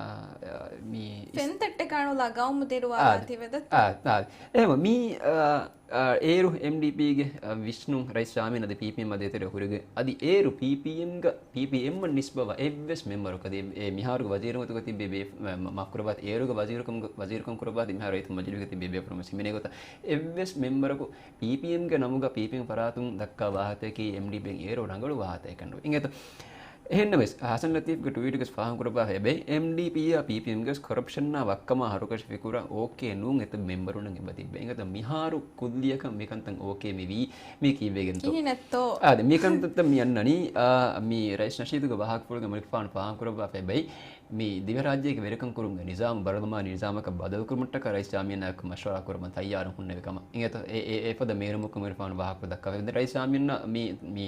އާ، މި އިސް-، ފެންތައްޓެއް ކާނުލާ ގައުމު ދިރުވާލާ އާ، ތިބެދަތް. އާ، އާ، އެހެންވެ، މި، އާ، އާ، އޭރު އެމްޑީޕީގެ، އާ، ވިސްނުން ރައީސް ޝާމީން އަދި ޕީޕީއެމް އަދި އެތެރެ ހުރެގެ، އަދި އޭރު ޕީޕީއެމްގަ، ޕީޕީއެމްއަށް ނިސްބަވާ އެއްވެސް މެމްބަރަކަށް އެ، އެ މިހާރުގެ ވަޒީރުން ގޮތުގަ ތިއްބެވި ބޭ-، މަ-، މަ-، މާފުކުރައްވާތި، އޭރުގެ ވަޒީރުކަމުގަ، ވަޒީރުކަން ކުރައްވާތި މިހާރު ރައްޔިތުން މަޖިލީހުގަ ތިއްބެވި ބޭފުޅުން ވެސް ހިމެނޭ ގޮތަށް އެއްވެސް މެމްބަރަކު ޕީޕީއެމްގެ ނަމުގަ ޕީޕީއެމް ފަރާތުން ދައްކާ ވާހަކަތަކީ އެމްޑީޕީއެމް އޭރު ރަނގަޅު ވާހަކަތަކެއް ނޫން. އިނގޭތޯ؟ އެހެންނަމަވެސް، ހަސަން ލަތީފްގެ ޓުވީޓުގަސް ފާހަގަކުރައްވާފައި އެބައި، އެމްޑީޕީއާ ޕީޕީއެމްގެސް ކޮރަޕްޝަންއާ ވައްކަމާ ހަރުކަށި ފިކުރަށް އޯކޭ ނޫން އެތައް މެމްބަރުންނަށް އެބަ ތިއްބެ. އިނގޭތޯ މިހާރު ކުއްލިއަކަށް މިކަންތައް އޯކޭ މިވީ، މީ ކީއްވެގެންތޯ؟ ކިހިނެއްތޯ؟ އާދެ، މިކަންތައްތައް މި އަންނަނީ، އާ، މި ރައީސް ނަޝީދުގެ ވާހަކަފުޅުގެ އެމަނިކުފާނު ފާހަގަކުރައްވާފައި އެބައި، މި ދިވެހިރާއްޖޭގެ ވެރިކަން ކުރުމުގެ ނިޒާމު، ބަރުލަމާނީ ނިޒާމަކަށް ބަދަލުކުރުމަށްޓަކާ ރައީސް ޝާމީންއާއެކު މަޝްވަރާ ކުރަމުން ތައްޔާރު ހުންނެވި ކަމަށް. އިނގޭތޯ އެ، އެ، އެފަދަ މޭރުމަކުން އެމަނިކުފާނު ވާހަކަ ދައްކާފައި. ރައީސް ޝާމީންއަށް މި، މި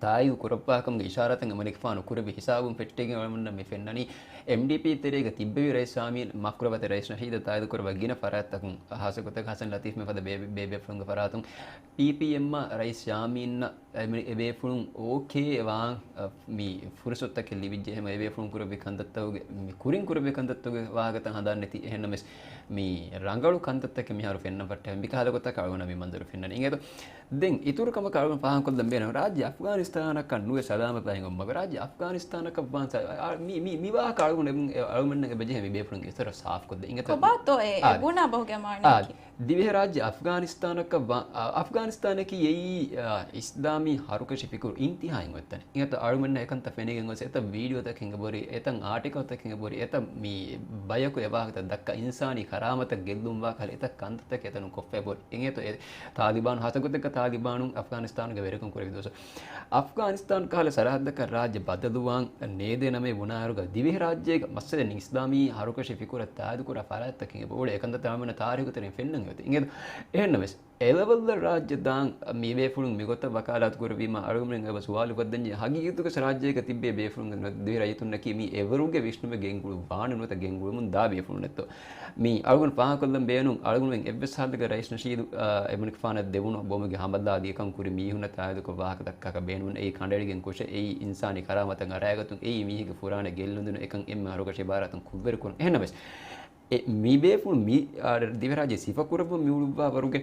ތާއީދު ކުރައްވާކަމުގެ އިޝާރާތެއް އެމަނިކުފާނު ކުރެއްވި ހިސާބުން ފެއްޓިގެން އަޅުގަނޑަށް މި ފެންނަނީ، އެމްޑީޕީ ތެރޭގަ ތިއްބެވި ރައީސް ޝާމީން މާފުކުރައްވާތި ރައީސް ނަޝީދަށް ތާއީދު ކުރައްވާ ގިނަ ފަރާތްތަކުން، ހާއްސަ ގޮތަކަށް ހަސަން ލަތީފް މިފަދަ ބޭ-، ބޭބޭފުޅުންގެ ފަރާތުން ޕީޕީއެމްއާ ރައީސް ޝާމީންއަށް އެ މި-، އެބޭފުޅުން އޯކޭ ވާން، އަ، މި ފުރުސަތުތަކެއް ލިބިއްޖެ. އެހެން އެބޭފުޅުން ކުރެއްވި ކަންތައްތަކުގެ، މި ކުރިން ކުރެއްވި ކަންތައްތަކުގެ ވާހަކަތައް ހަނދާން ނެތި. އެހެންނަމަވެސް، މި ރަނގަޅު ކަންތައްތަކެއް މިހާރު ފެންނަން ފައްޓަ މިކަހަލަ ގޮތަކަށް އަޅުގަނޑަށް މި މަންޒަރު ފެންނަނީ. އިނގޭތޯ؟ ދެން އިތުރު ކަމަކަށް އަޅުގަނޑު ފާހަގަކޮށްލަން ބޭނުން، ރާއްޖެ އަފްޣާނިސްތާނަކަށް ނުވެ ސަލާމަތްވާ ހިނގުމަށް ރާއްޖެ އަފްޣާނިސްތާނަކަށް ވާން ސަ-، އާ، މި، މި، މި ވާހަކަ އަޅުގަނޑު އެބުން-، އެ އަޅުގަނޑުމެންނަށް އެބަޖެހޭ މި ބޭފުޅުން އެތައް ސާފުކޮށްދޭ. އިނގޭތޯ؟ ކޮބާތޯ އެ އާ، ބުނާ ބަހުގެ މާނައަކީ؟ އާ، ދިވެހިރާއްޖެ އަފްޣާނިސްތާނަކަށް ވާ-، އަ-، އަފްޣާނިސްތާނަކީ އެއީ، އާ، އިސްލާމީ ހަރުކަށި ފިކުރު އިންތިހާއިން އޮތް ތަނެއް. އިނގޭތޯ އަޅުގަނޑަށް އެކަންތައް ފެނިގެން ގޮސް އެތައް ވީޑިއޯތަކެއް އެބަހުރި، އެތައް އާޓިކަލްތަކެއް އެބަހުރި، އެތައް މި ބަޔަކު އެ ވާހަކަތައް ދައްކާ އިންސާނީ ކަރާމަތަށް ގެއްލުންވާ ކަހަލަ އެތައް ކަންތައްތަކެއް އެތަނުން ކޮށްފައި އެބަހުރި. އިނގޭތޯ އެ ތާލިބާނު ހާއްސަ ގޮތެއްގަ ތާލިބާނުން އަފްޣާނިސްތާނުގެ ވެރިކަން ކުރެވި ދުވަސް އަފްޣާނިސްތާން ކަހަލަ ސަރަހައްދަކަށް ރާއްޖެ ބަދަލުވާން ނޭދޭ ނަމޭ ބުނާއިރުގަ ދިވެހިރާއްޖޭގަ މައްސަލައެއް ނެތް އިސްލާމީ ހަރުކަށި ފިކުރަށް ތާއީދުކުރާ ފަރާތްތަކެއް އެބަ އުޅޭ. އެކަންތައްތައް އަޅުގަނޑަށް ތާރީޚު ތެރެއިން ފެންނަން އޮތީ. އިނގޭތޯ އެހެންނަމަވެސް، އެލަވަލް ރާއްޖެ ދާން މި ބޭފުޅުން މިގޮތަށް ވަކާލާތު ކުރެއްވީމަ އަޅުގަނޑުމެން އެބަ ސުވާލު ކޮށްދެންޖެހޭ ހަގީގަތުގަ ރާއްޖޭގަ ތިއްބޭ ބޭފުޅުންގެ ދިވެހި ރައްޔިތުންނަކީ މި އެވަރުގެ ވިސްނުމެއް ގެންގުޅުއްވާނެ ނުވަތަ ގެންގުޅުމުން ދާ ބޭފުޅުންނެއްތޯ؟ މި އަޅުގަނޑު ފާހަގަކޮށްލަން ބޭނުން އަޅުގަނޑުމެން އެއްވެސް ހާލެއްގަ ރައީސް ނަޝީދު، އާ، އެމަނިކުފާނަށް ދެވުނު ބޮމުގެ ހަމަލާ ދިޔަކަން ކުރި މީހުންނަށް ތާއީދުކޮށް ވާހަކަ ދައްކާކަށް ބޭނުމެއް ނެތް. އެއީ ކަނޑައެޅިގެން ކުށެއް، އެއީ އިންސާނީ ކަރާމަތަށް އަރާގަތުން، އެއީ މީހެއްގެ ފުރާނަ ގެއްލުންދިނުން އެކަން އެންމެ ހަރުކަށި އިބާރާތުން ކުށްވެރިކުރުން. އެހެންނަމަވެސް، އެ މި ބޭފުޅުން މި، އާ، ދިވެހިރާއްޖެ ސިފަކުރައްވަން މި އުޅުއްވާ ވަރުގެ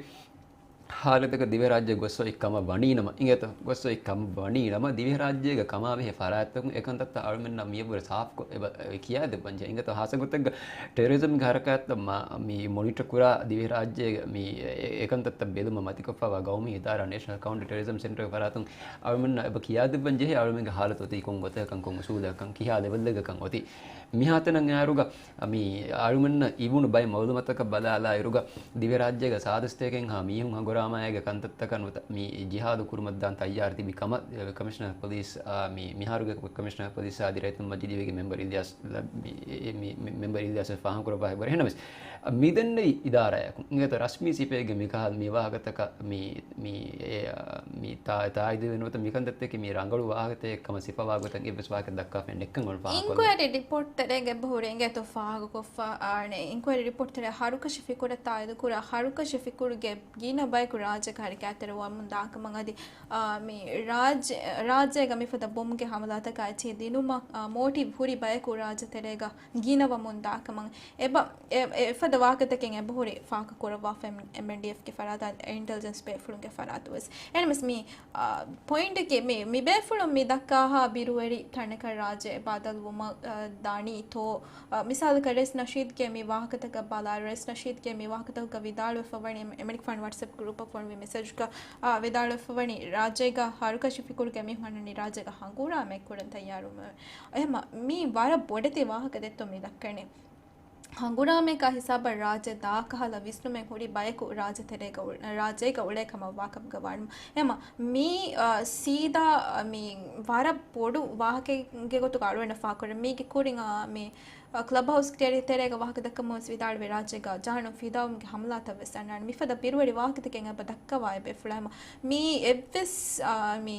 ހާލަތަކަށް ދިވެހިރާއްޖޭ ގޮސް އޮތް ކަމަށް ވަނީނަމަ، އިނގޭތޯ، ގޮސް އޮތް ކަމަށް ވަނީނަމަ، ދިވެހިރާއްޖޭގަ ކަމާބެހޭ ފަރާތްތަކުން އެކަންތައްތައް އަޅުމެންނަށް މިއަށްވުރެ ސާފުކޮށް އެބަ އެ ކިޔާދެއްވަންޖެހޭ. އިނގޭތޯ، ހާއްސަގޮތެއްގަ ޓެރަރިޒަމްގެ ހަރަކާތްތައް މަ-، މި މޮނިޓަރ ކުރާ ދިވެހިރާއްޖޭގަ މި އެ-، އެ-، އެކަންތައްތައް ބެލުމަށް މަތިކޮށްފައިވާ ގައުމީ އިދާރާ ނޭޝަނަލް ކައުންޓަރ ޓެރަރިޒަމް ސެންޓަރގެ ފަރާތުން އަޅުމެންނަށް އެބަ ކިޔާދެއްވަންޖެހޭ އަޅުމެންގެ ހާލަތު އޮތީ ކޮން ގޮތަކަކަން، ކޮން އުސޫލަކަކަން، ކިހާ ލެވެލްއެއްގަކަން އޮތީ. މިހާތަނަށް އައިރުގަ މި އަޅުމެންނަށް އިވުނު ބައެއް މައުލޫމާތަކަށް ބަލާލާއިރުގަ، ދިވެހިރާއްޖޭގަ ސާދަ ސަތޭކައެއްހާ މީހުން ހަނގުރާމައިގެ ކަންތައްތަކަށް ނުތަ-، މި ޖިހާދު ކުރުމަށްދާން ތައްޔާރު ތިބި ކަމަށް، އެ، ކަމިޝަނަރ ޕޮލިސް، އާ، މި، މިހާރުގެ ކަމިޝަނަރ ޕޮލިސް އާދި ރައްޔިތުން މަޖިލީހުގެ މެމްބަރު އިލްޔާސް ލަ-، މި، އެ، މި، މި، މެމްބަރު އިލްޔާސް ފާހަގަކުރައްވާ ހިބަރެއް. އެހެންނަމަވެސް، މިދެންނެވި އިދާރާއަކުން އިނގޭތޯ ރަސްމީ ސިފައެއްގެ މިކަހަލަ މި ވާހަކަތަކަށް މި، މި، އެ، އާ، މި ތާ-، ތާއީދުވެ ނުވަތަ މިކަންތައްތަކެއް މި ރަނގަޅު ވާހަކަތަކެއް ކަމަށް ސިފަވާ ގޮތަށް އެއްވެސް ވާހަކަ ދައްކާފައެއް ނެއްކަން އޮން ފާހަގަކޮށްލަން. އިންކުއަރީ ރިޕޯޓް ތެރޭގަ އެބަހުރި އިނގޭތޯ ފާހަގަކޮށްފަ، އާނެ، އިންކުއަރީ ރިޕޯޓް ތެރޭ ހަރުކަށި ފިކުރަށް ތާއީދުކުރާ، ހަރުކަށި ފިކުރުގެ ގިނަ ބަޔަކު ރާއްޖެއަކަށް ހަރަކާތްތެރިވަމުން ދާކަމަށް އަދި، އާ، މި ރާއްޖެ، ރާއްޖޭގަ މިފަދަ ބޮމުގެ ހަމަލާތަކާ އެއްޗެހި ދިނުމަށް، އާ، މޯޓިވް ހުރި ބަޔަކު ރާއްޖެ ތެރޭގަ ގިނަވަމުން ދާކަމަށް އެބަ-، އެ-، އެފަދަ ވާހަކަތަކެއް އެބަހުރި ފާހަގަކުރައްވާފަ އެމް-، އެމްއެންޑީއެފްގެ ފަރާތާ، އިންޓެލިޖެންސް ބޭފުޅުންގެ ފަރާތުވެސް. އެހެންވެސް މި، އާ، ޕޮއިންޓަކީ މި، މި ބޭފުޅުން މި ދައްކާހާ ބިރުވެރި ތަނަކަށް ރާއްޖެ ބަދަލުވުމަށް، އާ، ދާނީތޯ؟ އާ، މިސާލަކަށް ރައީސް ނަޝީދްގެ މި ވާހަކަތަކަށް ބަލާއިރު، ރައީސް ނަޝީދްގެ މި ވާހަކަތަކުގަ ވިދާޅުވެފަވަނީ އެމް-، އެމަނިކުފާނު ވަޓްސްއެޕް ގްރޫޕަށް ފޮނުވި މެސެޖްގަ، އާ، ވިދާޅުވެފަވަނީ ރާއްޖޭގަ ހަރުކަށި ފިކުރުގެ މީހުން އަންނަނީ ރާއްޖޭގަ ހަނގުރާމައެއް ކުރަން ތައްޔާރުވުމެވެ. އެހެމަ މީ ވަރަށް ބޮޑެތި ވާހަކަ ދެއްތޯ މި ދައްކަނީ. ހަނގުރާމައަކާ ހިސާބަށް ރާއްޖެ ދާކަހަލަ ވިސްނުމެއް ހުރި ބަޔަކު ރާއްޖެ ތެރޭގަ އު-، ރާއްޖޭގަ އުޅޭ ކަމަށް ވާކަމުގަ ވާނަމަ. އެމަ މީ، އާ، ސީދާ، މީ ވަރަށް ބޮޑު ވާހަކައެއްގެ ގޮތުގަ އަޅުގަނޑަށް ފާހަގަކުރޭ. މީގެ ކުރިން، އާ، މީ، އާ، ކްލަބް ހައުސް ތެރޭ-، ތެރޭގަ ވާހަކަ ދައްކަމުން ވެސް ވިދާޅުވި ރާއްޖޭގަ ޖަހަނުން ފިދާވުމުގެ ހަމަލާތައް ވެސް އަންނާނެ. މިފަދަ ބިރުވެރި ވާހަކަތަކެއް އެބަ ދައްކަވާ އެބޭފުޅާ. އެމަ މީ އެއްވެސް، އާ، މީ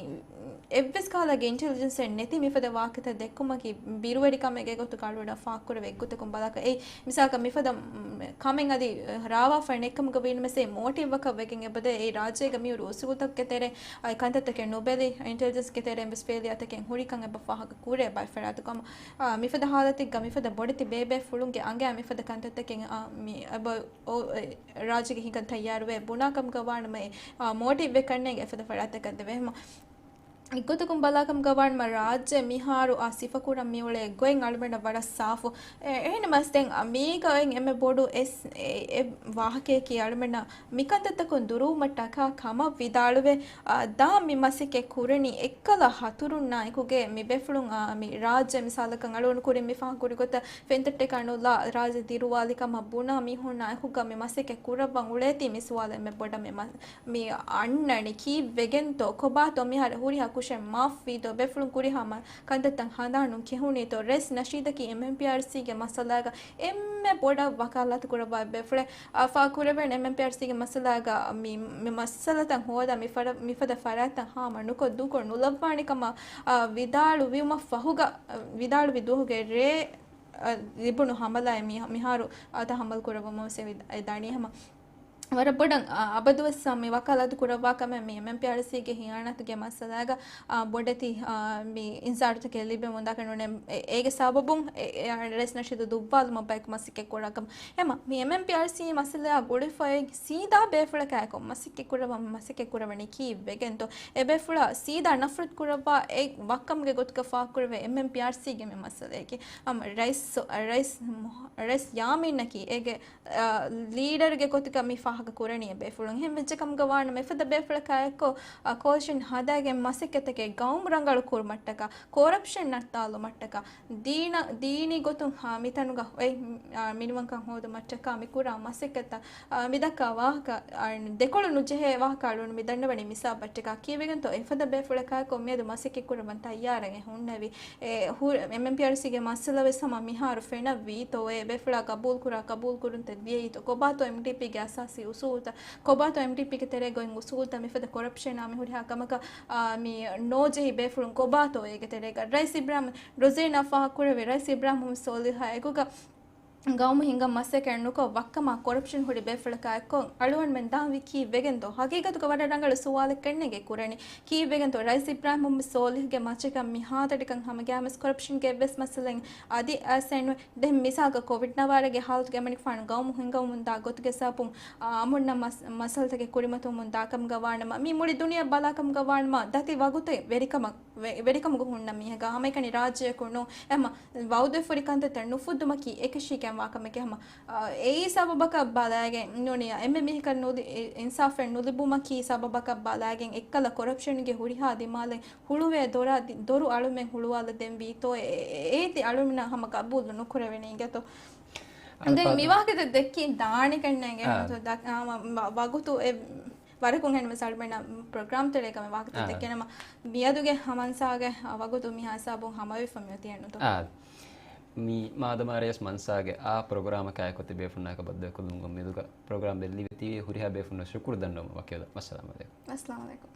އެއްވެސް ކަހަލަ އިންޓެލިޖެންސެއް ނެތި މިފަދަ ވާހަކަތައް ދެއްކުމަކީ، ބިރުވެރިކަމެއްގެ ގޮތުގަ އަޅުގަނޑަށް ފާހަގަކުރެވޭ އެއްގޮތަކުން ބަލާކަށް. އެއީ މިސާލަކަށް މިފަދަ، މް، ކަމެއް އަދި ރާވާފަ ނެތްކަމުގަ ވީނަމަވެސް އެ މޯޓިވްއަކަށް ވެގެން އެބަދޭ އެއީ ރާއްޖޭގަ މިއުޅު އުސޫލުތަކުގެ ތެރޭ، އައި ކަންތައްތަކެއް ނުބެލި، އިންޓެލިޖެންސްގެ ތެރޭން ވެސް ފެއިލިއާތަކެއް ހުރިކަން އެބަ ފާހަގަ ކުރޭ ބައެއް ފަރާތުގަ. އާ، މިފަދަ ހާލަތެއްގަ މިފަދަ ބޮޑެތި ބޭބޭފުޅުންގެ އަނގައިން މިފަދަ ކަންތައްތަކެއް، އާ، މި އެބަ އޯ، އެ، ރާއްޖޭގަ ހިނގަން ތައްޔާރުވޭ ބުނާކަމުގަ ވާނަމަ، އާ، މޯޓިވްއެއް ކަންނޭނގެ އެފަދަ ފަރާތަކަށް ދެވޭ. އެހެމަ އެއްގޮތަކުން ބަލާކަމުގަ ވާނަމަ ރާއްޖެ މިހާރު އާ ސިފަކުރަން މިއުޅޭ ގޮތް އަޅުގަނޑަށް ވަރަށް ސާފު. އެ، އެހެންނަމަވެސް ދެން އާ މީގަ އޮތް އެންމެ ބޮޑު އެސް، އެ، އެ ވާހަކަޔަކީ އަޅުގަނޑަށް މިކަންތައްތަކުން ދުރުވުމަށްޓަކާ ކަމަށް ވިދާޅުވެ، އާ، ދާ މި މަސައްކަތް ކުރަނީ އެއްކަލަ ހަތުރުންނާއެކުގެ މި ބޭފުޅުން، އާ، މި ރާއްޖެ މިސާލަކަށް އަޅުގަނޑު ކުރިން މި ފާހަގަކުރި ގޮތަށް ފެންތައްޓެއް ކަނުލާ ރާއްޖެ ދިރުވާލި ކަމަށް ބުނާ މީހުންނާއެކުގަ މި މަސައްކަތް ކުރައްވަން އުޅޭތީ މި ސުވާލު އެންމެ ބޮޑަށް މި މަ-، މި އަންނަނީ ކީއްވެގެންތޯ؟ ކޮބާތޯ މިހާރު ހުރިހާ ކުށެއް މާފްވީތޯ؟ ބޭފުޅުން ކުރިހާ މަ-، ކަންތައްތައް ހަނދާނުން ކެހުނީތޯ؟ ރައީސް ނަޝީދަކީ އެމްއެމްޕީއާރްސީގެ މައްސަލާގަ އެންމެ ބޮޑަށް ވަކާލާތު ކުރައްވާ ބޭފުޅެއް. އާ، ފާހަގަކުރެވެން އެމްއެމްޕީއާރްސީގެ މައްސަލާގަ މި، މި މައްސަލަތައް ހޯދާ މި ފަރަ-، މިފަދަ ފަރާތްތައް ހާމަ ނުކޮށް ދޫކޮށް ނުލައްވާނެ ކަމަށް، އާ، ވިދާޅުވީމަށް ފަހުގަ، ވިދާޅުވި ދުވަހުގެ ރޭ، އާ، ލިބުނު ހަމަލާއެއް މި-، މިހާރު، އާ، ތަހައްމަލް ކުރައްވަމުން ވެސް އެ ދަނީ. ހަމަ ވަރަށް ބޮޑަށް، އާ، އަބަދުވެސް މި ވަކާލާތު ކުރައްވާ ކަމެއް މި އެމްއެމްޕީއާރްސީގެ ހިޔާނާތުގެ މައްސަލާގަ، އާ، ބޮޑެތި، އާ، މި އިންޒާރުތަކެއް ލިބެމުން ދާކަށް ނޫނޭ. އެ-، އޭގެ ސަބަބުން އެ-، އެ-، ރައީސް ނަޝީދު ދުއްވާލުމަށް ބަޔަކު މަސައްކަތް ކުރާ ކަމަށް. އެމަ މި އެމްއެމްޕީއާރްސީ މައްސަލައާ ގުޅިފައި ސީދާ ބޭފުޅަކާއެކު މަސައްކަތް ކުރައްވަން މަސައްކަތް ކުރައްވަނީ ކީއްވެގެންތޯ؟ އެ ބޭފުޅާ ސީދާ ނަފްރަތް ކުރައްވާ އެ ވައްކަމުގެ ގޮތުގަ ފާހަގަކުރެވޭ އެމްއެމްޕީއާރްސީގެ މި މައްސަލަޔަކީ. އަމ ރައީސް، ރައީސް މުހ-، ރައީސް ޔާމީނަކީ އޭގެ އާ، ލީޑަރުގެ ގޮތުގަ މި ފާހަގަ ކުރަނީ އެބޭފުޅުން. އެހެން ވެއްޖެ ކަމުގަ ވާނަމަ އެފަދަ ބޭފުޅަކާއެކު، އާ، ކޯލިޝަން ހަދާގެން މަސައްކަތްތަކެއް ގައުމު ރަނގަޅު ކުރުމަށްޓަކާ، ކޮރަޕްޝަން ނައްތާލުމަށްޓަކާ، ދީނަ-، ދީނީ ގޮތުން، އާ، މިތަނުގަ އޮތް، އާ، މިނިވަންކަން ހޯދުމަށްޓަކާ މި ކުރާ މަސައްކަތްތައް، އާ، މި ދައްކާ ވާހަކަ، އާ، ދެކޮޅު ނުޖެހޭ ވާހަކަ އަޅުގަނޑު މި ދަންނަވަނީ މިސާބަށްޓަކާ. ކީއްވެގެންތޯ އެފަދަ ބޭފުޅަކާއެކު މިއަދު މަސައްކަތް ކުރައްވަން ތައްޔާރަށް އެ ހުންނެވި. އެ ހު-، އެމްއެމްޕީއާރްސީގެ މައްސަލަ ވެސް ހަމަ މިހާރު ފެނަށްވީތޯއޭ؟ އެބޭފުޅާ ގަބޫލުކުރާ ގަބޫލުކުރުންތައް ދިޔައީތޯ؟ ކޮބާތޯ އެމްޑީޕީގެ އަސާސީ އުސޫލުތައް؟ ކޮބާތޯ އެމްޑީޕީގެ ތެރޭގައި އުސޫލުތައް؟ މިފަދަ ކޮރަޕްޝަނާ މި ހުރިހާ ކަމަކަށް، އާ، މި ނޯޖެހި ބޭފުޅުން ކޮބާތޯ އޭގެ ތެރޭގަ؟ ރައީސް އިބްރާހިމް ރޮޒީނާ ފާހަގަކުރެވި ރައީސް އިބްރާހިމް ސޯލިހާ އެކުގަ ގައުމު ހިންގަން މަސައްކަތް ނުކޮށް، ވައްކަމާ ކޮރަޕްޝަން ހުރި ބޭފުޅަކާ އެއްކޮށް، އަޅުގަނޑުމެން ދާން ވީ ކީއްވެގެންދޯ؟ ހަގީގަތުގަ ވަރަށް ރަނގަޅު ސުވާލެއް ކެނޑެގެ ކުރަނީ. ކީއްވެގެންތޯ ރައީސް އިބްރާހިމް މުހައްމަދު ސޯލިހުގެ މައްޗަކަށް މިހާތަނަށް ހަމަގައިމުވެސް ކޮރަޕްޝަންގެ އެއްވެސް މައްސަލައެއް އަދި އައިސް އެން ދެން މިސާލަކަށް ކޮވިޑް ނަވާރަގެ ހާލަތުގެ އަމިއްލަ ފާނު ގައުމު ހިންގަމުން ދާ ގޮތުގެ ސަބަބުން އާ، އަމުންނަ މަސް-، މައްސަލަތަކެއް ކުރިމަތިވުމުން ދާކަމުގަ ވާނަމަ، މި މުޅި ދުނިޔެ ބަލާކަމުގަ ވާނަމަ، ދަތި ވަގުތެއް ވެރިކަމަށް، ވެ-، ވެރިކަމުގަ ހުންނަ މީހަކާ ހަމައެކަނި ރާއްޖެއަކު ނޫ، އެމަ ވައުދުވެފަ ހުރި ކަންތައްތައް ނުފުއްދުމަކީ އެކަށީގެންވާ ކަމެކޭ ހަމަ، އާ، އެއީ ސަބަބަކަށް ބަލާގެން ނޫނީ، އެންމެ މީހަކަށް ނުލި-، އި-، އިންސާފެއް ނުލިބުމަކީ ސަބަބަކަށް ބަލާގެން އެއްކަލަ ކޮރަޕްޝަންގެ ހުރިހާ ދިމާލެއް ހުޅުވޭ ދޮރާ-، ދި-، ދޮރު އަޅުމެން ހުޅުވާލަދެންވީތޯ، އެ-، އެ-، އޭތި އަޅުމެންނަށް ހަމަ ގަބޫލު ނުކުރެވެނީ އިނގޭތޯ. އަދި ދެން މި ވާހަކަތައް ދެއްކީ ދާނެ ކަންނޭނގެ އާ. ހަމަ ދަ-، ހަމަ ވަ-، ވަގުތު އެ ވަރަކުން ހެން ވެސް އަޅުމެންނަށް ޕްރޮގްރާމް ތެރޭގަ މި ވާހަކަތައް އާ. ދެއްކެނަމަ، މިއަދުގެ މަންސާގެ ވަގުތު މިހާ ހިސާބުން ހަމަވެފަ މިއޮތީ ނުތޯ. އާ. މި މާދަމާ ރައީސް މަންސާގެ އާ ޕްރޮގްރާމަކާއެކު ތިބޭފުންނާއެކު ބައްދަލުކޮށްލުމުގެ އުއްމީދުގަ ޕްރޮގްރާމް ބެއްލިވެތީ ހުރިހާ ބޭފުންނަށް ޝުކުރު ދަންނަވަމުން ވަކިވެލަ. އައްސަލާމު ޢަލައިކުމް. އައްސަލާމު ޢަލައިކުމް.